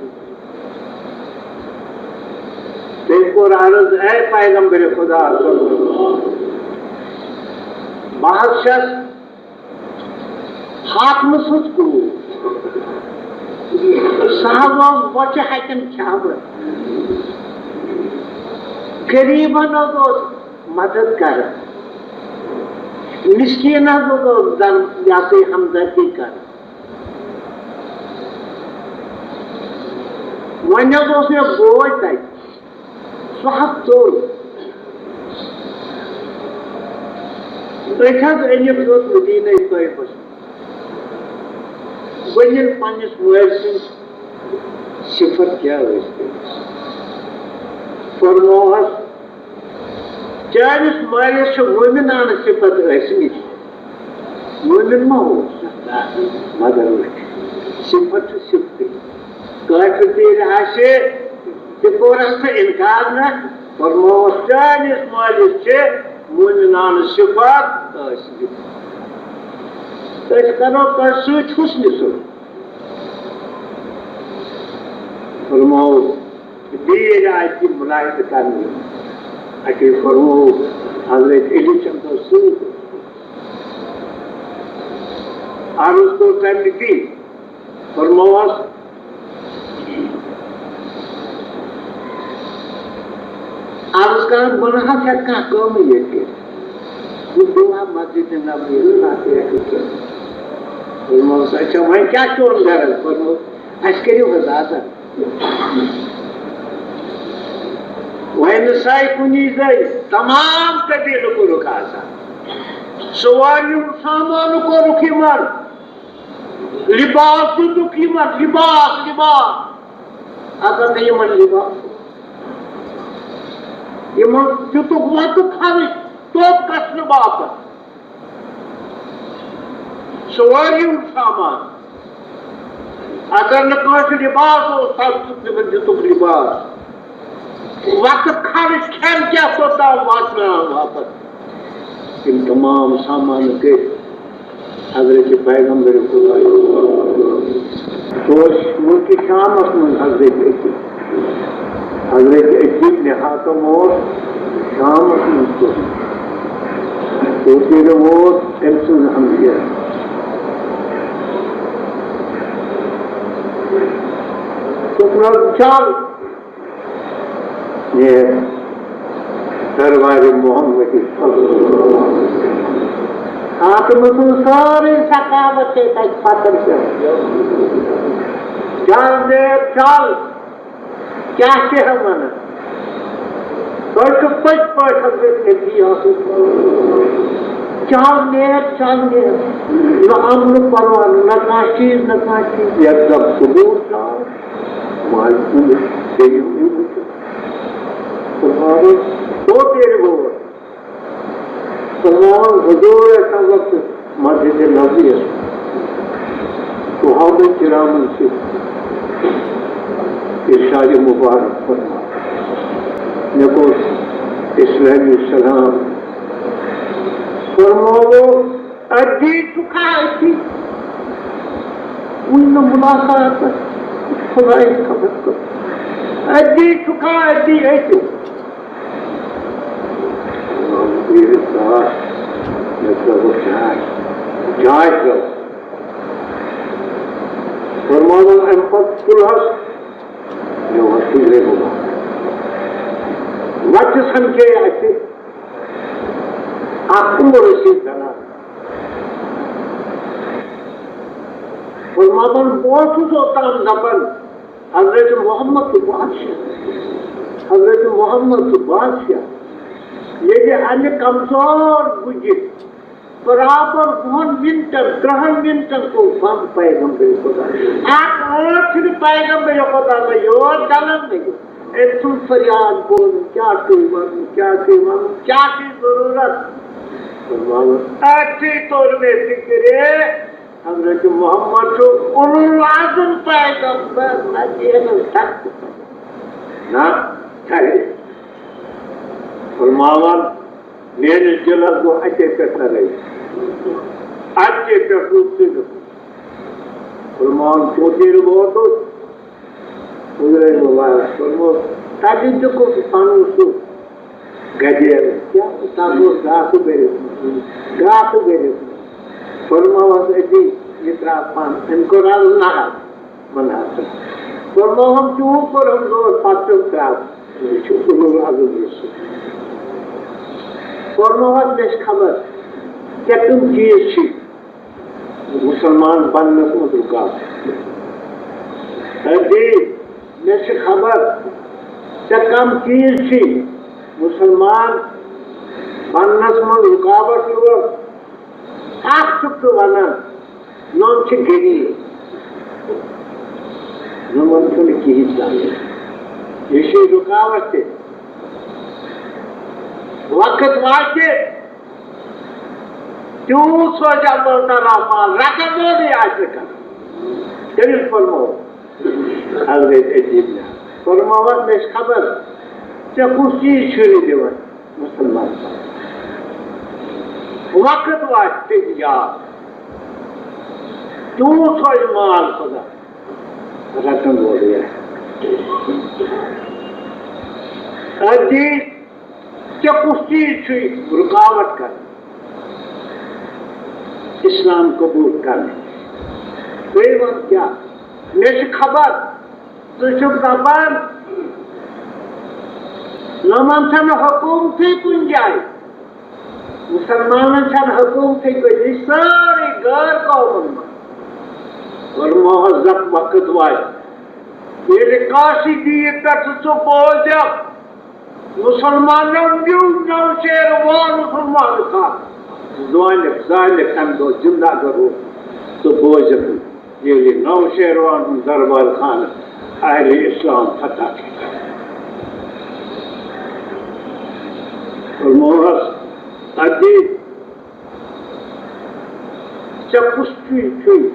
تٔمۍ کوٚر عرض، اے پیغمبر خدا صلی اللہ علیہ وسلم، بہٕ حظ چھَس حاتمہٕ سٕنٛز کوٗر۔ سُہ حظ اوس بۄچھِ ہَتٮ۪ن کھیٛاوان۔ غریٖبن حظ اوس مدد کران۔ مسکینس اوس زن، یہِ ہسا یہِ ہمدردی کران۔ وۄنۍ حظ اوس مےٚ بوے تتہِ، سُہ حظ ژوٚل۔ أسۍ حظ أنِکھ یوٚت مدیٖنہ طیبس منٛز۔ ؤنِن پننِس مٲلۍ سٕنٛز صفت کیٛاہ ٲسۍ تٔمِس؟ فرموہس، چٲنِس مٲلِس چھِ مومنانہٕ صفت ٲسمٕتۍ۔ مومن ما اوس؟ مگر وٕچھ، صفت چھِ صفتٕے۔ کٲفِر تہِ ییٚلہِ آسہِ، تہِ کوٚرُس نہٕ اِنکار نہ، فرمووُس، چٲنِس مٲلِس چھِ مومنانہٕ صفت ٲسمٕتۍ۔ أسۍ کرو تۄہہِ سۭتۍ حُسنِ سلوٗک۔ فرمووُس، بیٚیہِ ییٚلہِ آیہِ تِم مُلاحظہٕ کرنہِ، اَتہِ فرمووُس، حضرت علی چھَم تۄہہِ سۭتۍ۔ عرض کوٚر تَمہِ تی، فرمووس، عرض کران، بہٕ نہ حظ ہٮ۪کہٕ کانٛہہ کٲمٕے ییٚتہِ کٔرِتھ۔ بہٕ گوٚو ہا مسجد نبوی یَس نفرِ اَتہِ کٔرِتھ۔ فرمووس، اچھا، وۄنۍ کیٛاہ چون غرض؟ فرمووس، اَسہِ کٔرِو حظ آزاد۔ وۄنۍ نہٕ ساے کُنی زٔنۍ، تمام قبیٖلہٕ کوٚرُکھ آزاد۔ سوارِ ہُنٛد سامان کوٚرُکھ یِمن۔ لباس دِتُکھ یِمن، لباس، لباس۔ اگر نہٕ یِمن لباس اوس، یِمن دِتُکھ وقت خرٕچ توٚت گژھنہٕ باپتھ۔ سورُے سامان۔ اگر نہٕ کٲنٛسہِ لباس اوس، تَس دیُت تِمن، دِتُکھ لباس۔ وقت خرٕچ، کھٮ۪ن چٮ۪تھ توٚتام واتناوان واپس۔ یِم تمام سامان کٔرۍ حضرت پیغمبر خدا۔ سُہ اوس مُلکہِ شامس منٛز حضرت عقیل۔ حضرت عقیل نہاتم اوس شامس منٛز سُہ۔ توتہِ ییٚلہِ ووت أمۍ سُنٛد ہمشیرٕ۔ دوٚپُن، حظ، چل۔ یہ دربار محمدی صلی اللہ علیہ وسلم۔ آ، تِمو تُل سٲرٕے ثقافت چھے تَتہِ پَتَن پٮ۪ٹھ۔ چل نیر، چل۔ کیٛاہ چھِ ہم وَنان؟ تۄہہِ چھُ پٔتۍ پٲٹھۍ حضرت نبی آسُن۔ چل نیر، چل نیر۔ نہ اَمنُک پرواہ، نہ کانٛہہ چیٖز، نہ کانٛہہ چیٖز۔ یَکدَم صبح درٛاو۔ مالکُن بیٚیہِ وُچھُن۔ سبحان اللہ۔ گوٚو تیٚلہِ گوٚو۔ سلمان حضور اکرم وقت مسجد نبوی۔ صحابہ کرامن سۭتۍ ارشاد مبارک فرما۔ مےٚ کوٚر اسلٲمی سلام۔ فرموو، اَدی چھُکھا أتی؟ وٕنہِ نہٕ مُلاقات، خۄدایَس خبر کٔر۔ اَدی چھُکھا أتی أتی؟ مےٚ ترٲوٕکھ جاے، جاے ترٲوٕکھ۔ فرماوُن اَمہِ پتہٕ تُل حظ، مےٚ ووٚن، تُلۍ ہے بہٕ وَنہٕ۔ وَتہِ سَمکھے اَسہِ اَکھ عمر رسیٖد زنان۔ فرماوان، بہٕ اوسُس اوٚتام دَپان، حضرت محمد چھُ بادشاہ، حضرت محمد چھُ بادشاہ۔ ییٚلہِ اَمہِ کمزور گُجہِ برابر وُہَن مِنٹَن، ترٛہَن مِنٹَن کوٚر بنٛد پیغمبر خدا۔ اَکھ ٲنٛٹ چھُنہٕ پیغمبر خدا نہ یور ژَلان نہ یور۔ أمۍ سُنٛد فریاد بوزُن، کیٛاہ چھُے وَنُن، کیٛاہ چھُے وَنُن، کیٛاہ چھُے ضروٗرت؟ فرماوُن، أتھی توٚر مےٚ فِکرِ، حضرت محمد چھُ اولو العزم پیغمبر، نہ دینس دھکہٕ۔ نہ، ٹھہرِ۔ فرماوان، میٲنِس دِلس گوٚو اَتے پٮ۪ٹھ لڑٲے۔ اَتے پٮ۪ٹھ روٗد ژٕنُک۔ فرماوان، توٚت ییٚلہِ ووتُس، حضرت مبارک فرموو، تَتہِ تہِ کوٚر پَنُن سُہ گَدیر، کیٛاہ تَتھ اوس گاسہٕ بٔرِتھ، گاسہٕ بٔرِتھ۔ فرمووَس أتی، یہِ ترٛاو پَن۔ أمۍ کوٚر عرض، نہ حظ، بہٕ نہ حظ۔ فرمووُم، چوٗن کوٚرُم زور، پَتہٕ پیوٚو ترٛاوُن۔ یہِ چھُ اولو العزم رسول۔ فرمووَس، مےٚ چھِ خبر، ژےٚ کٕم چیٖز چھِ مُسلمان بننَس منٛز رُکاوان؟ ہے دے، مےٚ چھِ خبر، ژےٚ کم چیٖز چھِ مُسلمان بننَس منٛز رُکاوٹ یِوان۔ اکھ چھُکھ ژٕ وَنان، نۄم چھِ غریٖب، نۄمَن چھُنہٕ کِہیٖنۍ تہِ۔ یہِ چھِ رُکاوٹ تہِ۔ وقت واتہِ، تیوٗت سوزِ اللہ تعالیٰ مال، رقم وولٕے آسہِ نہٕ کانٛہہ۔ تٔمِس فرموو حضرت عجیب نے، فرمووس، مےٚ چھِ خبر، ژےٚ کُس چیٖز چھُے نہٕ دِوان مُسلمان؟ وقت واتہِ تیٚلہِ یاد، تیوٗت سوزِ مال خدا، رقم وولٕے آسہِ۔ ادی ژےٚ کُس چیٖز چھُے رُکاوٹ کران اسلام قبول کرنہٕ؟ بیٚیہِ وَن کیٛاہ؟ مےٚ چھِ خبر، ژٕ چھُکھ دَپان، نۄمَن چھَنہٕ حکوٗمتٕے کُنہِ جایہِ، مُسلمانَن چھَنہٕ حکوٗمتٕے کُنہِ، یہِ چھِ سٲرٕے غٲر قومَن منٛز۔ اور محض وقت واتہِ، ییٚلہِ کاشی دیٖد پٮ۪ٹھ ژٕ بوزکھ، مُسلمانن دیُت نوشیروان عثمان خان۔ زٲنِکھ، زٲنِکھ تَمہِ دۄہ زِندٕ اگر روٗد، ژٕ بوزِکھ ییٚلہِ نوشیروان ہُنٛد دربار خان اہلِ اسلام فتح چھُ کران۔ فرموہس، ادی ژےٚ کُس چھُے، چھُے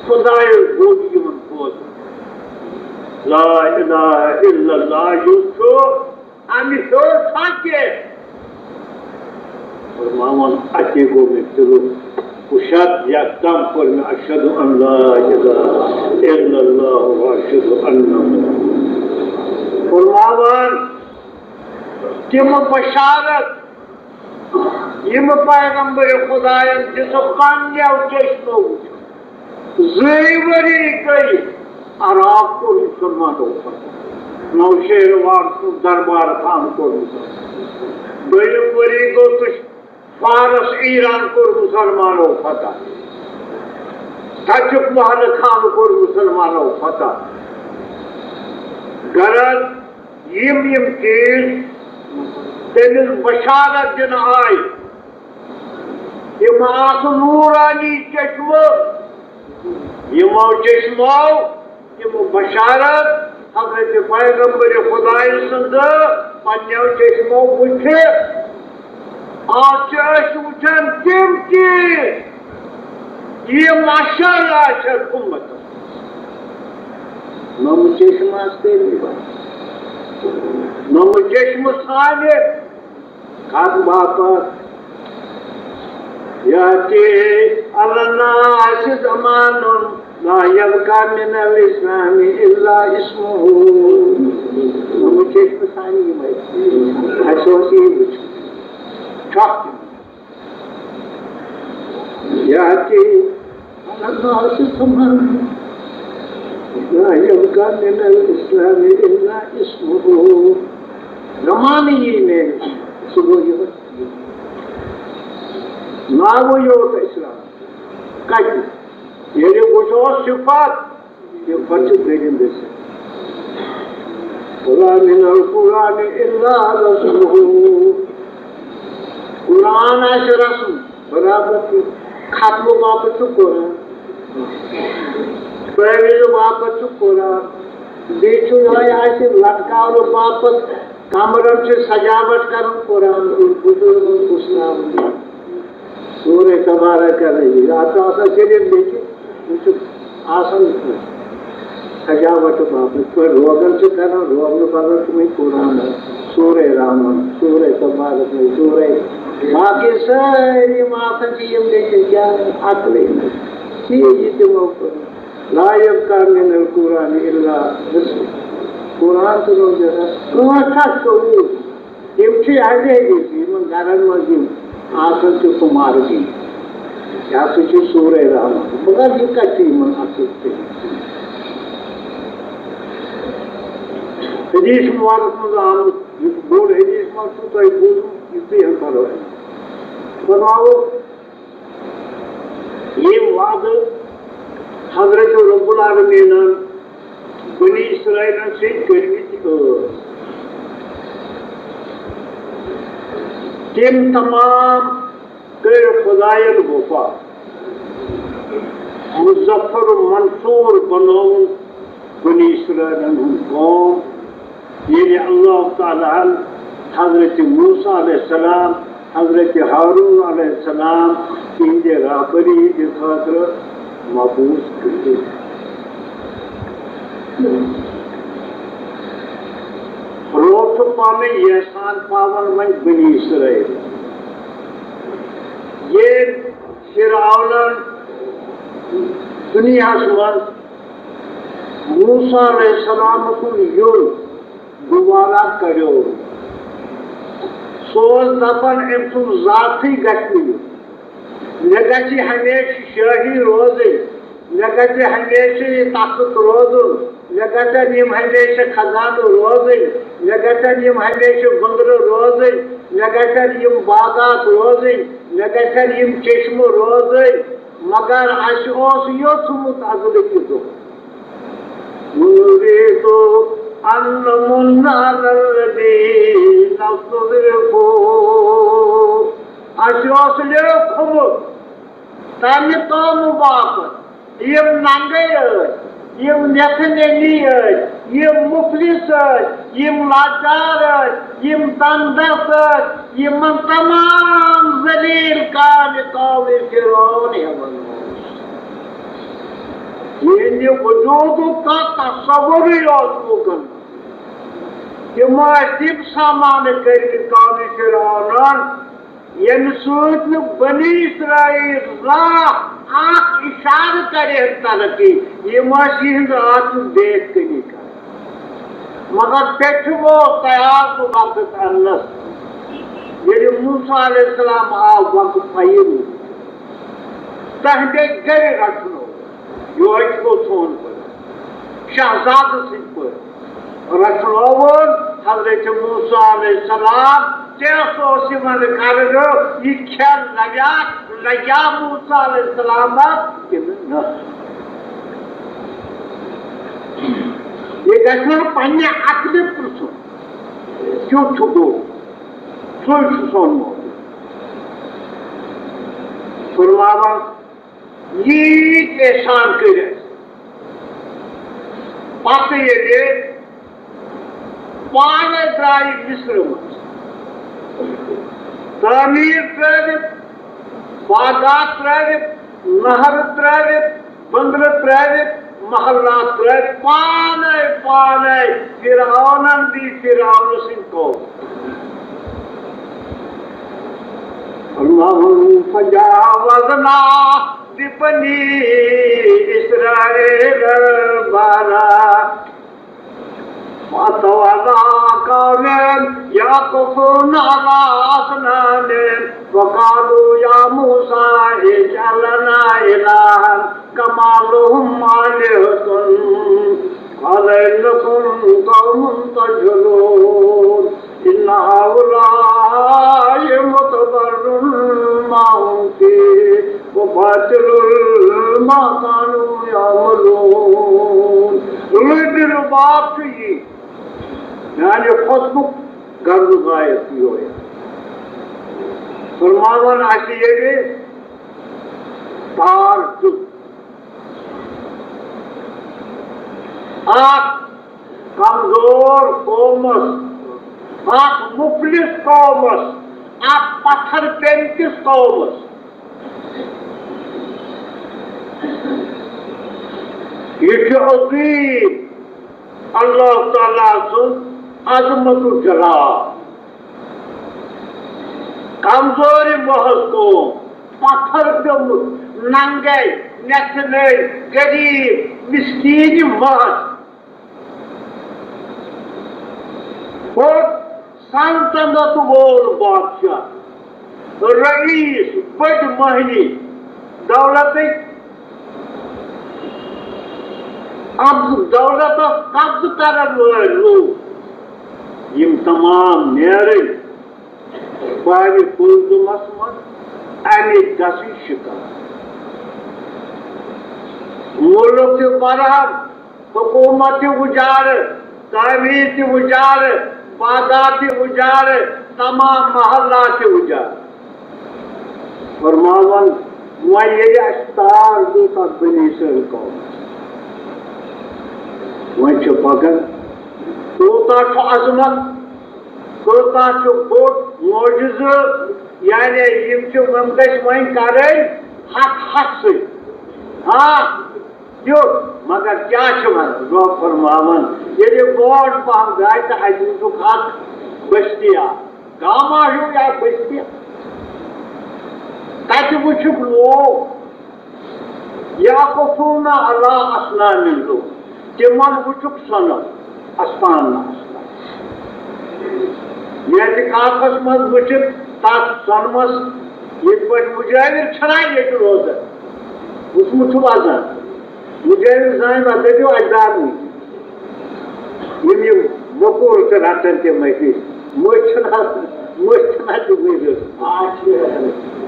خدایَس گوٚو یِمَن بوزُن؟ لا الہ الا اللہ یُس چھُ، اَمہِ ہیوٚر چھا کینٛہہ؟ فرماوان، اَتے گوٚو مےٚ دِلُک کُشاد، یَکدَم کوٚر مےٚ اشہد ان لا الہ الا اللہ و اشہد ان محمد۔ فرماوان، تِم بشارت یِم پیغمبر خدایَن دِژٕ پننیو چشمو وٕچھِتھ۔ زٕے ؤری گٔے عراق کوٚر مُسلمانو فتح۔ نوشیروان سُنٛد دربار خان کوٚر مُسلمان۔ دوٚیِم ؤری گوٚو تہٕ فارس ایران کوٚر مُسلمانو فتح۔ تَتیُک محلہٕ خان کوٚر مُسلمانو فتح۔ غرض، یِم یِم چیٖز تٔمِس بشارت دِنہٕ آیہِ، تِم آسہٕ نوٗرانی چشمہٕ۔ یِمو چشمو تِم بشارت حضرت پیغمبر خدایہِ سٕنٛز پننیو چشمو وٕچھِ۔ آز چھِ أسۍ وٕچھان تِم چیٖز، یِم اَشر آسن اُمتس۔ نۄمہٕ چشمہٕ آسہٕ تیٚلہِ یِوان۔ نۄمہٕ چشمہٕ سانہِ کتھ باپتھ؟ یأتی علی الناس زمان لا یبقی من الاسلام الا اسمہ۔ نۄمہٕ چشمہٕ سانہِ یِمے۔ اَسہِ اوس یی وٕچھُن۔ چھۄکھ تِم۔ یأتی علی الناس زمان لا یبقی من الاسلام الا اسمہ۔ زمانہٕ یی نہٕ، سُہ گوٚو یِہوٚے۔ ناوٕے یوت اسلام۔ کتہِ؟ ییٚلہِ وٕچھو صفات، یہِ پتہٕ چھُ بیٚیہِ دٔسِتھ۔ ولا من القرآن الا رسمہ۔ قرآن آسہِ رسم، برابر چھُ۔ ختمہٕ باپتھ چھُ قرآن، تعویذ باپتھ چھُ قرآن، بیٚیہِ چھُ یِہوٚے اَسہِ لٹکاونہٕ باپتھ کمرن چھِ سجاوٹ کران قرآن، بزرگن پُشراوان۔ سورہ تبارک الذی، اتھ چھُ آسان صرف لیکھِتھ، یہِ چھُ آسان سجاوٹ باپتھ۔ یِتھ پٲٹھۍ روغن چھِ کران، روغنہٕ بغٲر چھُ وۄنۍ قرآن آسان۔ سورہ رحمان، سورہ تبارک، سورہ، باقی سٲری یِم آسان چھِ، یِم لیکھِتھ کیٛاہ عقلٕے نہٕ۔ یہِ، یہِ تِمو کوٚر۔ لا یبقی من القرآن الا رسم۔ قرآن تہٕ روزِ رسم۔ کٲنٛسہِ ہا سوٗز۔ یِم چھِ اہلِ حدیث، یِمن گرن منٛز یِم آسان چھِ تِم عربی۔ یہِ ہسا چھُ سورہ رحمان۔ مگر یہِ کتہِ چھُ یِمن اصل تہِ؟ حدیث مبارک منٛز آمُت، یُس بوٚڑ حدیث منٛز چھُ تۄہہِ بوٗزمُت، یہِ تہِ ہن پرواے۔ فرماوو، یِم وعدٕ حضرت رب العالمیٖنَن بنی اسرائیلن سۭتۍ کٔرمٕتۍ ٲسۍ، تِم تمام کٔرۍ خدایَن وفا۔ مظفر و منصور بنووُن بنی اسرائیلن ہُنٛد قوم، ییٚلہِ اللہ تعالیٰ ہن حضرت موسیٰ علیہ السلام، حضرت ہارون علیہ السلام تِہنٛدِ رہبری ہٕنٛدِ خٲطرٕ مبعوث کٔرِتھ۔ روتھ پانہٕ یحسان پاوان وۄنۍ بنی اسرائیل۔ ییٚلہِ فرعونن دُنیاہس منٛز موسیٰ علیہ السلام سُنٛد یُن دوبارہ کریو۔ سُہ اوس دپان، أمۍ سُنٛد ذاتھٕے گژھِ نہٕ یُن۔ مےٚ گژھِ ہمیشہٕ شٲہی روزٕنۍ، مےٚ گژھِ ہمیشہٕ یہِ تخت روزُن، مےٚ گژھن یِم ہمیشہٕ خزانہٕ روزٕنۍ، مےٚ گژھن یِم ہمیشہٕ بندرٕ روزٕنۍ، مےٚ گژھن یِم باغات روزٕنۍ، مےٚ گژھن یِم چشمہٕ روزٕنۍ۔ مگر اَسہِ اوس یوٚژھمُت ازلہِ تہِ دۄہ۔ نريد أن نمن على الذين استضعفوا۔ اَسہِ اوس لیوکھمُت تَمہِ قومہٕ باپتھ، یِم ننگے ٲسۍ، یِم نٮ۪صٕب نیٚنی ٲسۍ، یِم مُفلِس ٲسۍ، یِم لاچار ٲسۍ، یِم تنگدست ٲسۍ، یِمن تمام ذلیل کامہِ قومِ فرعون ہٮ۪وان اوس۔ یِہنٛدِ وجوٗدُک کانٛہہ تصورٕے اوس لوٗکن۔ تِم ٲسۍ تِم سامانہٕ کٔرمٕتۍ قومِ فرعونن، ییٚمہِ سۭتۍ نہٕ بنی اسرائیل زانٛہہ اکھ اِشارٕ کرِ ہن ترقی۔ یِم ٲسۍ یِہنٛز آسُن بے عقلی کران۔ مگر پیٚٹھِم اوس تیار سُہ وقت اننس، ییٚلہِ موسیٰ علیہ السلام آو وقت پَیہِ۔ تہنٛدے گرِ رٹنو۔ یہوے چھُ سون خۄدا۔ شہزادٕ سٕنٛدۍ پٲٹھۍ رٹنووُن حضرت موسیٰ علیہ السلام۔ کیٛاہ سا اوس یِمن کرُن؟ یہِ کھٮ۪ن لگیا، لگیا موسیٰ علیہ السلامس کِنہٕ نہ؟ یہِ گژھِ نہٕ پننہِ عقلہِ پرژھُن، کیُتھ چھُ گوٚو، سُے چھُ سون موقف۔ فرماوان، ییٖتۍ احسان کٔرۍ اَسہِ۔ پتہٕ ییٚلہِ پانَے درٛایہِ مصرٕ منٛز، تعمیٖر ترٛٲوِتھ، باغات ترٛٲوِتھ، نہرٕ ترٛٲوِتھ، بندرٕ ترٛٲوِتھ، محلات ترٛٲوِتھ، پانَے، پانَے فرعونن بیٚیہِ فرعون سٕنٛدۍ قوم۔ اللهم فجاوزنا ببني إسرائيل البحر فأتوا على قوم يعكفون على أصنام فقالوا يا موسى اجعل لنا إلها كما لهم آلهة قال إنكم قوم تجهلون إن هؤلاء متبر ما هم فيه وباطل ما كانوا يعملون۔ رٕبہِ رُباب چھُ یی، میانہِ خۄطبُک غرض غایت یِہوٚے۔ فرماوان اَسہِ ییٚلہِ تار دیُت، اکھ کمزور قومس، اکھ مفلس قومس، اکھ پتھر پیٚنہٕ کِس قومس۔ یہِ چھُ عظیٖم اللہ تعالیٰ سُنٛد عظمت و جلال۔ کمزورِ محض قوم، پتھر پیوٚمُت، ننگے، نٮ۪صٕب نٔرۍ، غریب، مسکین محض۔ اور سلطنت وول بادشاہ، رئیس، بٔڑۍ مٔہنی، دولتٕکۍ قبضہٕ، دولتس قبضہٕ کرن وٲلۍ لوٗکھ، یِم تمام نیرٕنۍ بارِ گُلزُمس منٛز اَمہِ گژھٕنۍ شِکار۔ مُلک تہِ برہم، حکومت تہِ اُجارٕ، تعمیٖر تہِ اُجارٕ، باغات تہِ اُجارٕ، تمام محلات تہِ اُجارٕ۔ فرماوان، وۄنۍ ییٚلہِ اَسہِ تار دیُت اَتھ بنی اسرائیل قومس، وۄنۍ چھِ پکان، کوٗتاہ چھُ عظمت، کوٗتاہ چھُ بوٚڑ معجزٕ، یعنی یِم چھِ، یِم گٔژھۍ وۄنۍ کرٕنۍ ہتھ ہتھ سۭتۍ۔ ہاں، دیُت، مگر کیٛاہ چھِ وَنان؟ رۄب فرماوان، ییٚلہِ برونٛٹھ پَہَم درٛاے تہٕ اَتہِ وٕچھُکھ اَکھ بٔستی اَکھ، گامہ ہیوٗ یا بٔستی۔ تَتہِ وٕچھُکھ لوٗکھ، یعکفون علی اصنام لوٗکھ، تِمَن وٕچھُکھ صنم، اَستان نہٕ اَستان۔ ییٚتہِ کافَس منٛز وٕچھِتھ تَتھ صنمَس، یِتھ پٲٹھۍ مُجٲوِر چھَنا ییٚتہِ روزان، وٕچھمُت چھُ وَزَن۔ مُجٲوِر زانہِ وۄنۍ دٔپِو اَجدادنٕے۔ یِم یِم وۄکوٗل تہٕ رَٹَن تِم أتی۔ مٔچھ چھِنہٕ آسان، مٔچھ چھِنہٕ اَتہِ وٕنہِ۔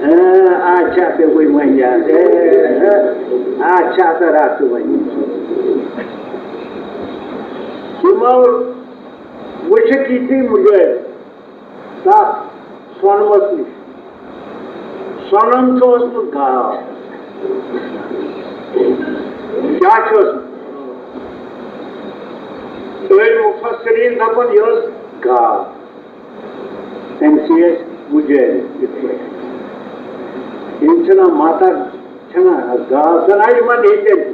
اۭں، آز چھِ اَتھ وۄنۍ وۄنۍ یاد۔ اۭں، اۭں، آز چھِ اَتھ رَٹھ وۄنۍ۔ یِمو وٕچھِکھ یِتھی مُجٲوِر۔ تَتھ صنمَس نِش۔ صنم چھُ اوسمُت گاو۔ کیٛاہ چھُ اوسمُت؟ أڑۍ مُفسریٖن دَپان، یہِ ٲس گاو۔ تٔمۍ سٕے ٲسۍ مُجٲہِد یِتھ پٲٹھۍ۔ یِم چھِنہ مَتَر، چھِنہ گاو زَن آیہِ یِمَن ییٚتٮ۪ن تہِ۔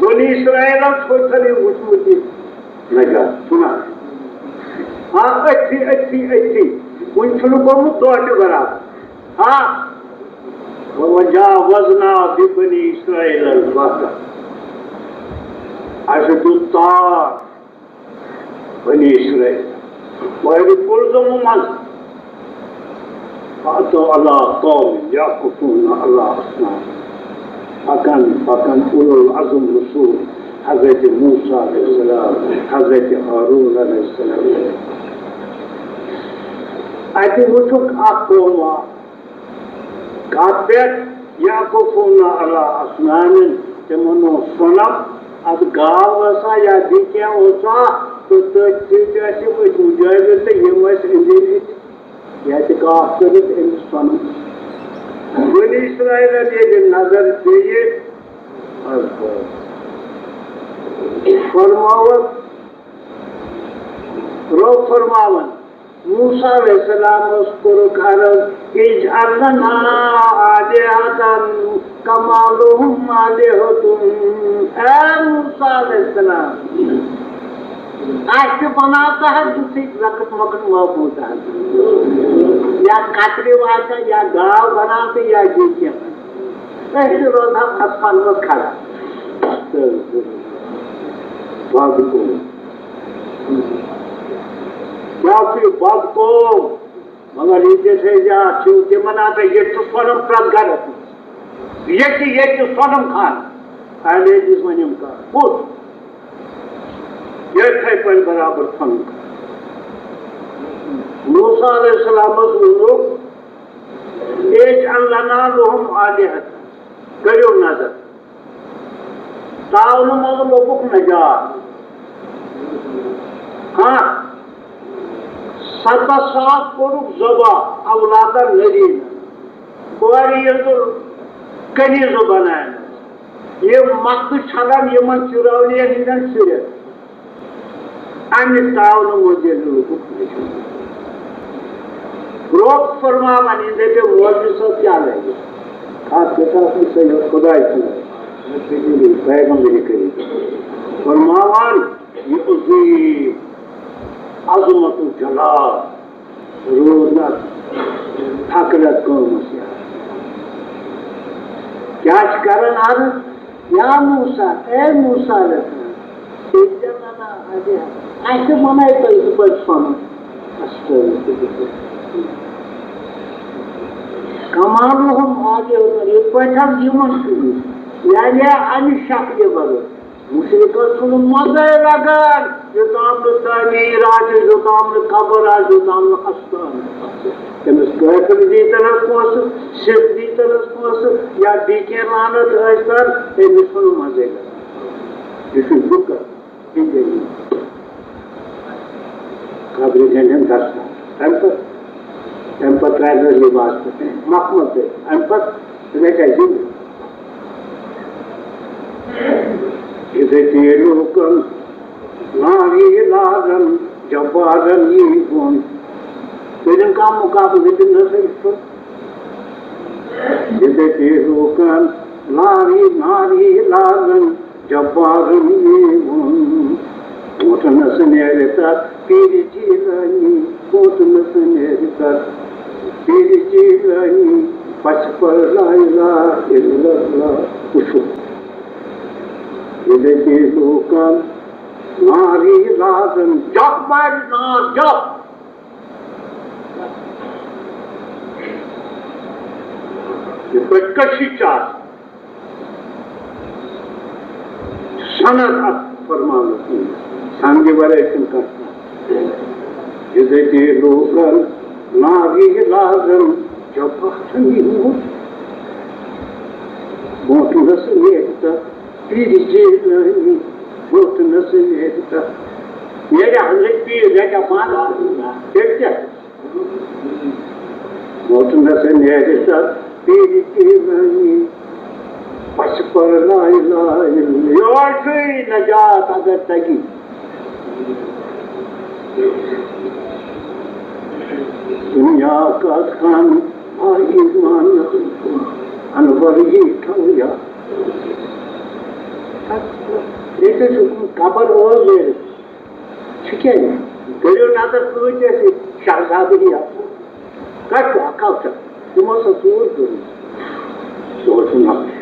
بنی اسرائیلَن چھُ تیٚلہِ وٕچھمُت یہِ نجات، چھُنہ؟ ہاں، أتھی، أتھی، أتھی۔ وٕنہِ چھُنہٕ گوٚمُت دۄہ تہِ برابر۔ ہاں۔ وَجَاوَزْنَا بِبَنِي إِسْرَائِيلَ الْبَحْرَ۔ اَسہِ دیُت تار بنی اسرائیل، وَحِدِ کُلزُمُ منٛز۔ فَأَتَوْا عَلَىٰ قَوْمٍ يَعْكُفُونَ عَلَىٰ أَصْنَامٍ۔ پَکان، پَکان، اولو العزم رسول، حضرت موسیٰ علیہ السلام، حضرت ہارون علیہ السلام۔ اَتہِ وُچھُکھ اَکھ قوم اَکھ، کَتھ پٮ۪ٹھ؟ یعکفون علی اصنام، تِمن اوس صنم، اَتھ گاو ٲسا یا بیٚیہِ کینٛہہ اوسا، تہٕ تٔتھۍ سۭتۍ ٲسۍ یِم أتھۍ مُجٲہِد تہٕ یِم ٲسۍ أنٛدۍ أنٛدۍ اعتکاف کٔرِتھ أمِس صنمس۔ بنی اسرائیلن ییٚلہِ نظر پیٚیہِ، فرماوکھ، رۄب فرماوان، موسیٰ علیہ السلامس کوٚرُکھ عرض، اجعل لنا آلہة کما لہم آلہة۔ اے موسیٰ علیہ السلام، اَسہِ بناو تہٕ حظ یُتھُے لۄکُٹ مۄکُٹ معبوٗد حظ، یا کترِو آسہِ یا گاو بناو تہٕ یا بیٚیہِ کینٛہہ۔ أسۍ تہِ روزہو اَتھ فنس منٛز کھڑا۔ بد قوم۔ کیٛاہ چھُ یہِ بد قوم؟ مگر ییٚتہِ ٲسۍ أسۍ یاد چھُ تِمن آسان، ییٚتہِ چھُ صنم پرٛٮ۪تھ گرس منٛز۔ ییٚتہِ، ییٚتہِ چھُ صنم خانہٕ۔ اہل حدیث وَنہِ یِم کَتھ۔ کُس؟ یِتھَے پٲٹھۍ برابر صنم خانہٕ۔ موسیٰ علیہ السلامس ووٚنُکھ، اجعل لنا لہم آلہة۔ کٔرِو نظر۔ تعاونہٕ منٛز لوٚبُکھ نجات۔ ہاں، سَتَتھ ساس کوٚرُکھ ذبح، اولادن نٔریٖنَن۔ کورِ ییٚلہِ کنیٖزٕ بناونَس، یِم مَکھٕ چھَلان یِمَن فرعونیَن ہٕنٛدٮ۪ن شُرٮ۪ن۔ اَمہِ تعاونہٕ منٛز ییٚلہِ لوٚبُکھ نجات۔ رۄب فرماوان، یہِ دَپہِ مولوی صٲب کیٛاہ لَگہِ؟ اَتھ گژھِ آسُن سید خداے سُنٛد، پیغمبر کریم۔ فرماوان، یہِ عظیٖم عظمت و جلال روٗد نہٕ اَتھ فقرت قومس یاد۔ کیٛاہ چھِ کران عرض؟ یا موسیٰ، اے موسیٰ علیہ السلام، اجعل لنا آلہة، اَسہِ بنٲیتو یِتھ پٲٹھۍ صنم۔ استغفر اللہ۔ کما لہم آلہة، یِتھ پٲٹھۍ حظ یِمن چھُ، یعنی اَمہِ شکلہِ بدل۔ مُشرِکَن سُنٛد مَزَے لَگان، یوٚتام نہٕ تعمیٖر آسہِ، یوٚتام نہٕ قبر آسہِ، یوٚتام نہٕ اَستان آسہِ۔ تٔمِس کٲفِر دیٖتَنَس پونٛسہٕ، سِکھ دیٖتَنَس پونٛسہٕ، یا بیٚیہِ کینٛہہ لعنت ٲسۍ تَن، تٔمِس چھُنہٕ مَزَے لَگان۔ یہِ چھُ لُکَن۔ قبرِ گنٛڈٮ۪ن دَستار۔ تَمہِ پَتہٕ، تَمہِ پَتہٕ ترٛایہِ نہٕ لِباس تہِ۔ مخمل تہِ۔ اَمہِ پَتہٕ رَٹہِ اَسہِ زِندٕ۔ عزتی لوٗکَن ناری لاگَن جبارَن یی بۄن۔ کٔرِن کانٛہہ مُقابلہٕ، ہیٚکِن نہٕ کٔرِتھ۔ عزتی لوٗکَن ناری، ناری لاگَن جبارن میون، ووتنس نیرِ تتھ پیرِ جیلانی، ووتنس نیرِ تتھ پیرِ جیلانی، پس پر لا الہ الا اللہ۔ وٕچھِو، ییٚلہِ تہِ لوٗکن ناری لاگن، جب مارِ نار، جب۔ یِتھ پٲٹھۍ کٔشِش چھِ آسان۔ سند اتھ فرمانس منٛز، سندِ ورٲے چھُنہٕ کانٛہہ۔ عزتی لوٗکن ناری لاگن جبارن یی بۄن۔ برونٛٹھ نس نیرِ تتھ پیرِ جیلانی، برونٛٹھ نس نیرِ تتھ۔ نیرِ حضرت پیٖر رٹہِ پانہٕ۔ تیٚلہِ کیٛاہ؟ ووتنس نیرِ تتھ پیرِ جیلانی، پس پر لا الہ الا اللہ۔ یہوے چھُے نجات اگر تگی۔ دنیا کتھ کن آ ایمان انور یی تھویا۔ ییٚتہِ چھُ قبر اوس نیرِتھ۔ چھُ کیٛازِ؟ کٔرِو نظر، کۭتۍ ٲسۍ ییٚتہِ شہزادٕ ہی آسان۔ کَتہِ چھُ اکھ اکھ چھُ؟ تِمو سا ژوٗر کٔرمٕژ۔ سُہ اوس نہٕ نقٕش۔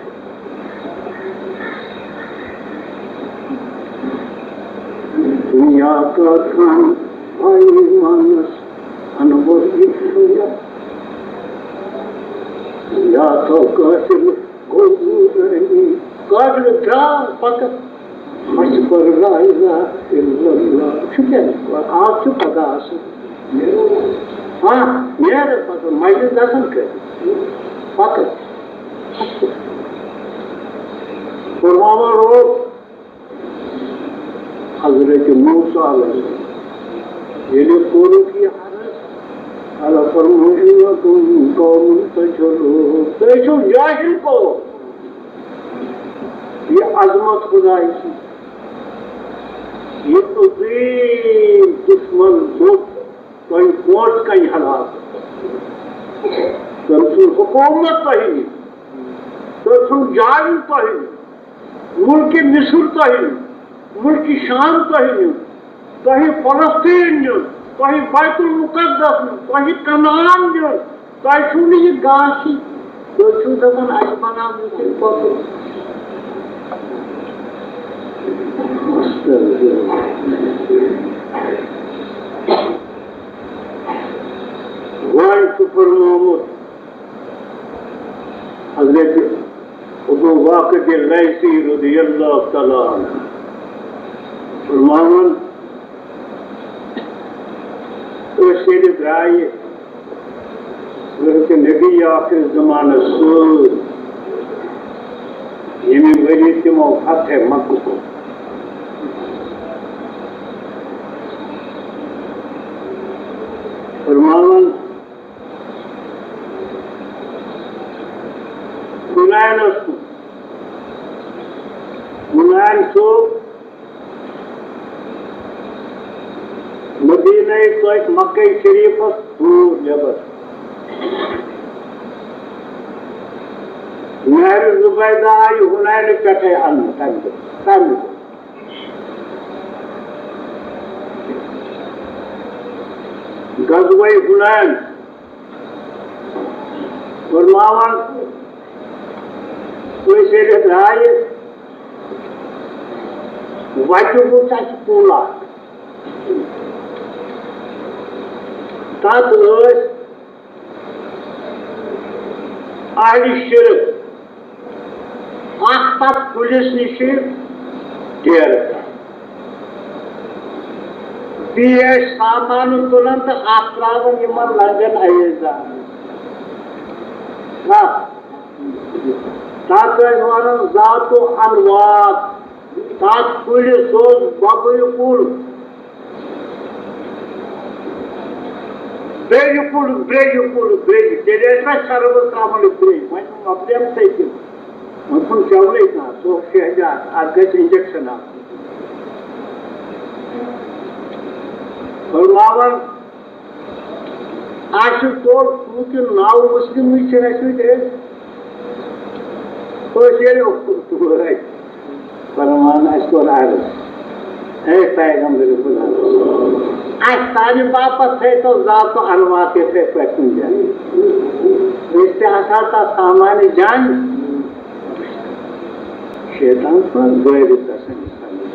دُنیا کا خان آئی مانس انور یہ دُنیا۔ یا تو قاتل گوٚو نورانی، قاتل درٛاو پتہٕ۔ مَسہِ کوٚر لا الہ الا اللہ۔ چھُ کیٛاہ؟ آز چھُ پگاہ آسُن۔ ہاں، نیرٕ پتہٕ مجلس گژھن کٔرِتھ۔ پتہٕ۔ فرماوان روٗد حضرت موسیٰ علیہ السلام۔ ییٚلہِ کوٚرُکھ یہِ عرض، قال فرموو، انکم قوم تجہلون۔ تُہۍ چھِو جاہل قوم۔ یہِ عظمت خدایہِ سٕنٛز، یہِ عظیٖم دُشمن لوٚب تۄہہِ برونٛٹھ کنہِ ہلاک۔ تٔمۍ سُنٛد حکومت تۄہہِ نِش، تٔمۍ سُنٛد جاوید تۄہہِ نِش، مُلکہِ مصر تۄہہِ نِش، مُلکہِ شام تۄہہِ نِش، تۄہہِ فلسطین نیُن، تۄہہِ بیت المقدس نیُن، تۄہہِ کنعان نیُن، تۄہہِ چھُو نہٕ یہِ گاسٕے، تُہۍ چھِو دَپان اَسہِ بَناو یہِ تیٚلہِ کۄکُر۔ وۄنۍ چھُ فرمومُت حضرت ابو واقد لیثی رضی اللہ تعالیٰ عنہ فرماوان، أسۍ ییٚلہِ درٛایہِ حضرت نبی آخر زمانس سۭتۍ، ییٚمہِ ؤری تِمو فتح مکہ کوٚر۔ فرماوان، حنین اوس، حنین چھُ مدینہ طیب، مکہ شریفس دوٗر نٮ۪بر۔ مہر زبیدہ آیہِ حنین پٮ۪ٹھے اننہٕ تمہِ دۄہ، تمہِ دۄہ۔ غزوہ حنین۔ فرماوان، أسۍ ییٚلہِ درٛایہِ، وَتہِ وُچھ اَسہِ کُل اَکھ۔ تَتھ ٲسۍ اہلِ شرک اَکھ تَتھ کُلِس نِش، شیر کران۔ بیٚیہِ ٲسۍ سامان تُلان تہٕ اَتھ ترٛاوان یِمن لنجن اویزن۔ نہ، تَتھ ٲسۍ وَنان ذات و انوار۔ تَتھ کُلِس اوس بۄگُل کُل۔ بیٚیہِ کُل، بیٚیہِ کُل، بیٚیہِ۔ تیٚلہِ ٲسۍ نہ شربت ترٛاوان بیٚیہِ۔ وۄنۍ چھُنہٕ مۄکلیمژٕے تِم۔ وۄنۍ چھُنہٕ چَونے کانٛہہ۔ سُہ اوس شہجار۔ اَتھ گژھِ انجیکشن اَکھ۔ فرماوان، اَسہِ کوٚر، چوٗنٛکہِ ناو مُسلِمٕے چھِ اَسہِ سۭتۍ أسۍ۔ أسۍ ییٚلہِ اوکُن وٲتۍ، فرمان اَسہِ کوٚر عرض، اے پیغمبر خدا، اَسہِ سانہِ باپتھ تھٲیتو ذات و انوار تِتھَے پٲٹھۍ کُنہِ جایہِ۔ أسۍ تہِ آسہٕ ہا تَتھ سامان جنگ۔ شیطان چھُ غٲرِب گژھان اِنسانَس۔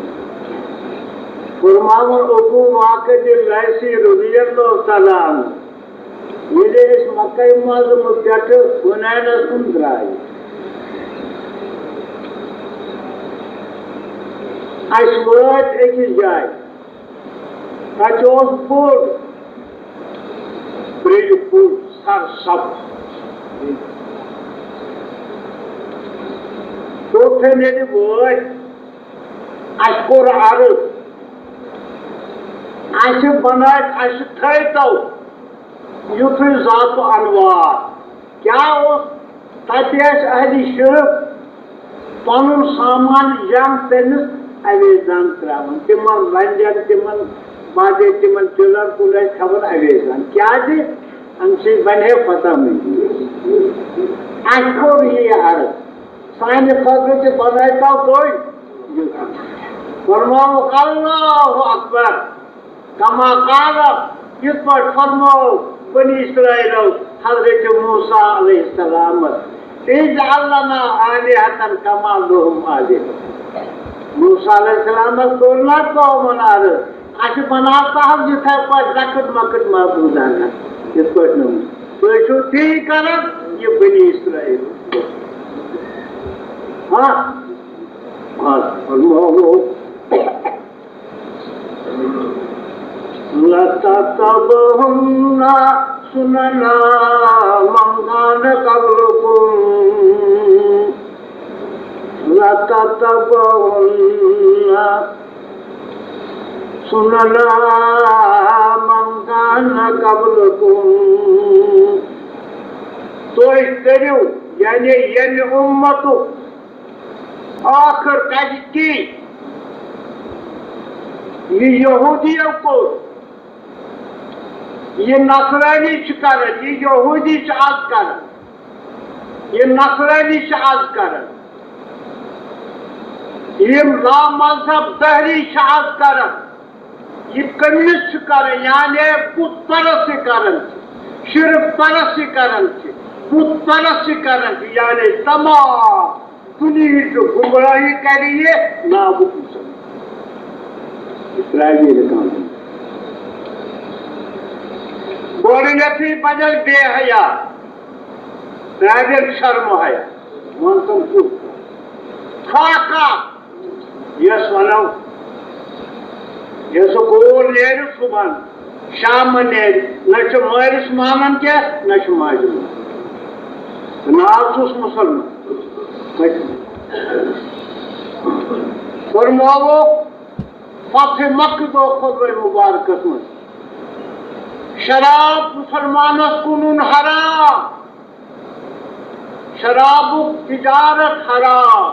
فرماوُن ابو واقد لیثی رضی اللہ تعالیٰ عنہ، ییٚلہِ أسۍ مکہ معظمہٕ پٮ۪ٹھٕ حُنینَس کُن درٛاے، اَسہِ وٲتۍ أکِس جایہِ، تَتہِ اوس بوٚڑ برٛیٚیہِ کُل سرسبز۔ توٚت ییٚلہِ وٲتۍ، اَسہِ کوٚر عرض، اَسہِ بنٲوۍ، اَسہِ تھٲوۍتو یُتھُے ذات و انوار۔ کیٛاہ اوس؟ تَتہِ ٲسۍ اہلِ شرک پَنُن سامان جمع کٔرِتھ اویزان ترٛاوان، تِمن رنجن، تِمن باجے، تِمن ٹِلر کُل ٲسۍ تھاوان اویزان۔ کیٛازِ؟ اَمہِ سۭتۍ بنہِ ہے فتح مدیٖنہ۔ اَسہِ کوٚر یہِ عرض، سانہِ خٲطرٕ تہِ بنٲوۍتو تُہۍ۔ فرماوُکھ، اللہ اکبر۔ کما قال، یِتھ پٲٹھۍ فرموو بنی اسرائیلو حضرت موسیٰ علیہ السلامس، اجعل لنا آلہة کما لہم آلہة۔ موسیٰ علیہ السلامس کوٚر نہ قومن عرض، اَسہِ بناو تہٕ حظ یِتھے پٲٹھۍ لۄکٕٹۍ مۄکٕٹۍ معبوٗد اَنان، یِتھ پٲٹھۍ نہٕ تُہۍ چھِو تی کران، یہِ بنی اسرائیل۔ ہاں، بس فرموو۔ لَتَتَّبَعُنَّ سُنَنَ مَنْ كَانَ قَبْلَكُمْ، لَتَتَّبَعُنَّ سُنَنَ مَنْ كَانَ قَبْلَكُمْ۔ تُہۍ کٔرِو، یعنی ییٚمہِ اُمتُک ٲخٕر کَتہِ تی؟ یہِ یہوٗدیو کوٚر، یہِ نصرٲنی چھِ کران، یہِ یہوٗدی چھِ آز کران، یہِ نصرٲنی چھِ آز کران، یِم لامذہب دہری چھِ آز کران۔ یہِ کٔمِس چھُ کران؟ یعنی بُت پرست چھِ کران، شرک پرست چھِ کران، بُت پرست چھِ کران، یعنی تمام دُنیہٕچ گمراہی کرِ یہِ نابُک مُسلمان۔ اسرائیلی کانٛہہ۔ گۄڈٕنیتھٕے بنن بے حیا، ترٛاوٮ۪ن شرم حیا۔ وَن تِم کُس؟ فاقہ۔ یَس وَنو، یَس سُہ کوٗر نیرِ صُبحن، شامَن نیرِ، نہ چھُ مٲلِس مانان کینٛہہ، نہ چھُ ماجہِ مانان۔ تہٕ ناو چھُس مُسلمان۔ فرمووُکھ فتح مکہ دۄہ خطبہ مبارکس منٛز، شراب مُسلمانس کُنُن حرام، شرابُک تجارت حرام،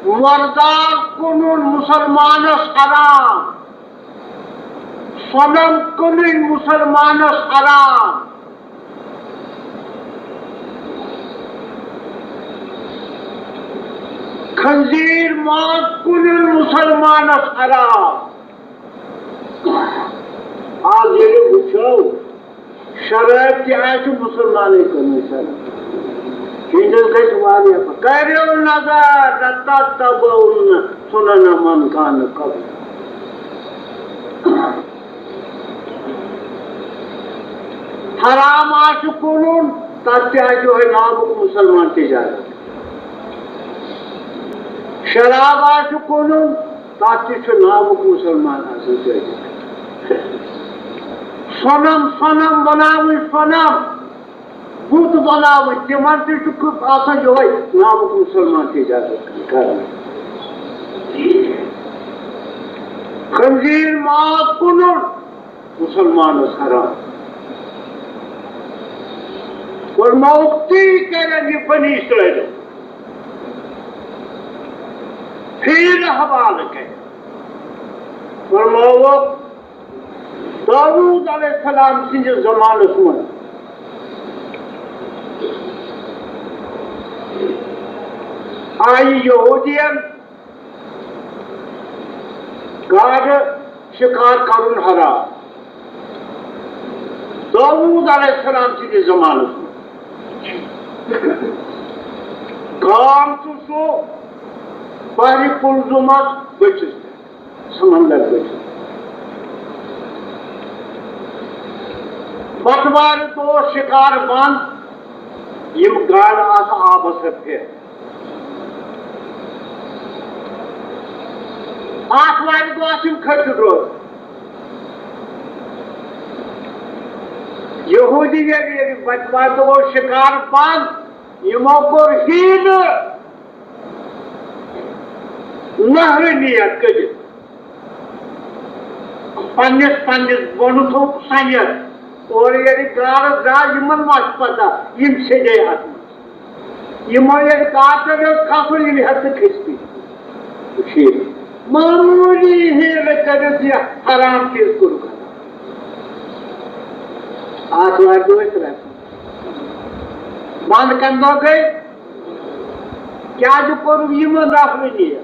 مردار کٕنُن مُسلمانس حرام، صنم کٕنٕنۍ مُسلمانس حرام، خنزیر ماز کٕنُن مُسلمانس حرام۔ آز ییٚلہِ وٕچھو، شراب تہِ آسہِ مُسلمانٕے کٕنٕنۍ شراب۔ ہِنٛدِس گژھِ واریاہ پَتہٕ۔ کٔرِو نظر، لَتَتَّبَعُنَّ سُنَنَ مَنْ كَانَ قَبْلَكُمْ۔ حرام آسہِ کٕنُن، تَتھ تہِ آسہِ یِہوٚے ناوُک مُسلمان تِجارت۔ شراب آسہِ کٕنُن، تَتھ تہِ چھُ ناوُک مُسلمان آسان کٲفِر۔ صنم، صنم بناوٕنۍ، صنم، بُت بناوٕنۍ، تِمن تہِ چھُ آسان یِہوٚے ناوُک مُسلمان تہِ اجازت کران۔ خنزیر ماز کٕنُن، مُسلمانس حرام۔ فرمووُکھ، تی کرن یہِ بنی اسرائیل، پھیرٕ حوالہٕ کرِ۔ فرمووُکھ، داوود علیہ السلام سٕنٛدِس زمانس منٛز آیہِ یہودین گاڈٕ شِکار کرُن حرام۔ داوود علیہ السلام سٕنٛدِس زمانس منٛز گام چھُ سُہ بحرِ قلزمس بٔٹھِس پٮ۪ٹھ، سمندر بٔٹھِس۔ بٹوارِ دۄہ شِکار بنٛد، یِم گاڈٕ آسہٕ آبس ہٮ۪تھ پھِرِ۔ آتھوارِ دۄہ آسہٕ یِم کھٔٹِتھ روزان۔ یہودی ییٚلہِ، ییٚلہِ بٹوارِ دۄہ اوس شِکار بنٛد، یِمو کوٚر حیٖلہٕ نہرٕ نیت کٔڑِتھ۔ پننِس، پننِس بۄنہٕ تھوٚو سنٮ۪ر۔ اورٕ ییٚلہِ گاڈٕ درٛاے، یِمن ما چھِ پتہ، یِم سیٚدے اتھ منٛز۔ یِمو ییٚلہِ کاٹن اوس کھسُن، یِم ہٮ۪تھ نہٕ کھٔستی۔ وٕچھِو، معموٗلی حیٖلہٕ کٔرِتھ یہِ حرام چیٖز کوٚرُکھ حلال۔ آتھوارِ دۄہ ٲسۍ رٹان۔ بنٛد کمہِ دۄہ گٔے؟ کیٛازِ کوٚرُکھ یِمن نفرٕ نیت؟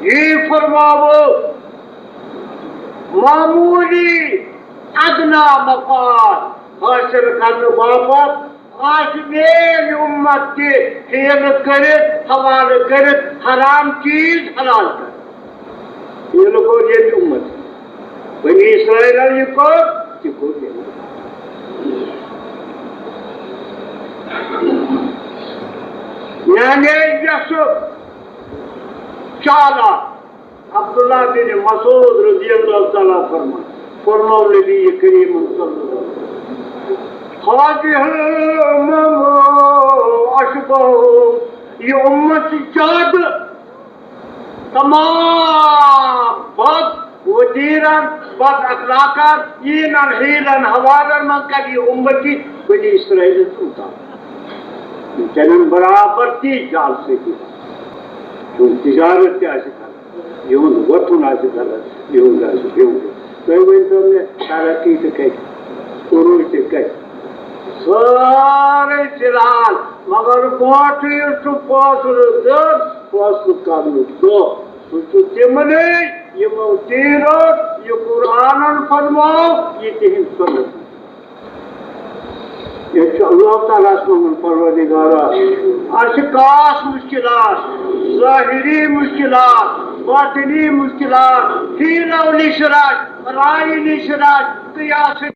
یی فرماوو، معموٗلی ادنا مفاد حٲصِل کرنہٕ باپتھ آسہِ میٲنۍ اُمت تہِ حیٖلہٕ کٔرِتھ، حوالہٕ کٔرِتھ حرام چیٖز حلال کران۔ حیٖلہٕ گوٚو ییٚمہِ اُمت۔ بنی اسرائیلن یہِ کوٚر، تہِ کوٚر ییٚمہِ۔ یعنی یۄسہٕ چالاک عبداللہ بن مسعود رضی اللہ تعالیٰ فرمان، فرموو نبی کریم صلی اللہ علیہ وسلم، هذه الأمم أشبه، یہِ اُمت چھِ زیادٕ تمام بد وتیرن، بد اخلاقن، یِمن حیلن حوالن منٛز کرِ یہِ اُمتی بنی اسرائیل تام۔ یِم چلن برابر تی جال سۭتۍ۔ یِہُنٛد تجارت تہِ آسہِ غلط، یِہُنٛد وۄتھُن آسہِ غلط، یِہُنٛد آسہِ بِہُن۔ تُہۍ ؤنۍتو مےٚ، ترقی تہِ کَتہِ، عروٗج تہِ کَتہِ؟ سٲرٕے فِلحال، مگر برونٛٹھٕے یُس سُہ فٲصلہٕ دیُت، فٲصلہٕ کرنُک دۄہ، سُہ چھُ تِمنٕے، یِمو تی روٚٹ، یہِ قرآنن فرموو، یہِ تِہِنٛد سُنت۔ ییٚتہِ چھُ اللہ تعالیٰ ہَس منٛگُن، پروردگارا، اَسہِ چھِ خاص مُشکِلات، ظٲہِری مُشکِلات، باطنی مُشکِلات، حیٖلو نِش رَچھ، رایہِ نِش رَچھ، قیاسہٕ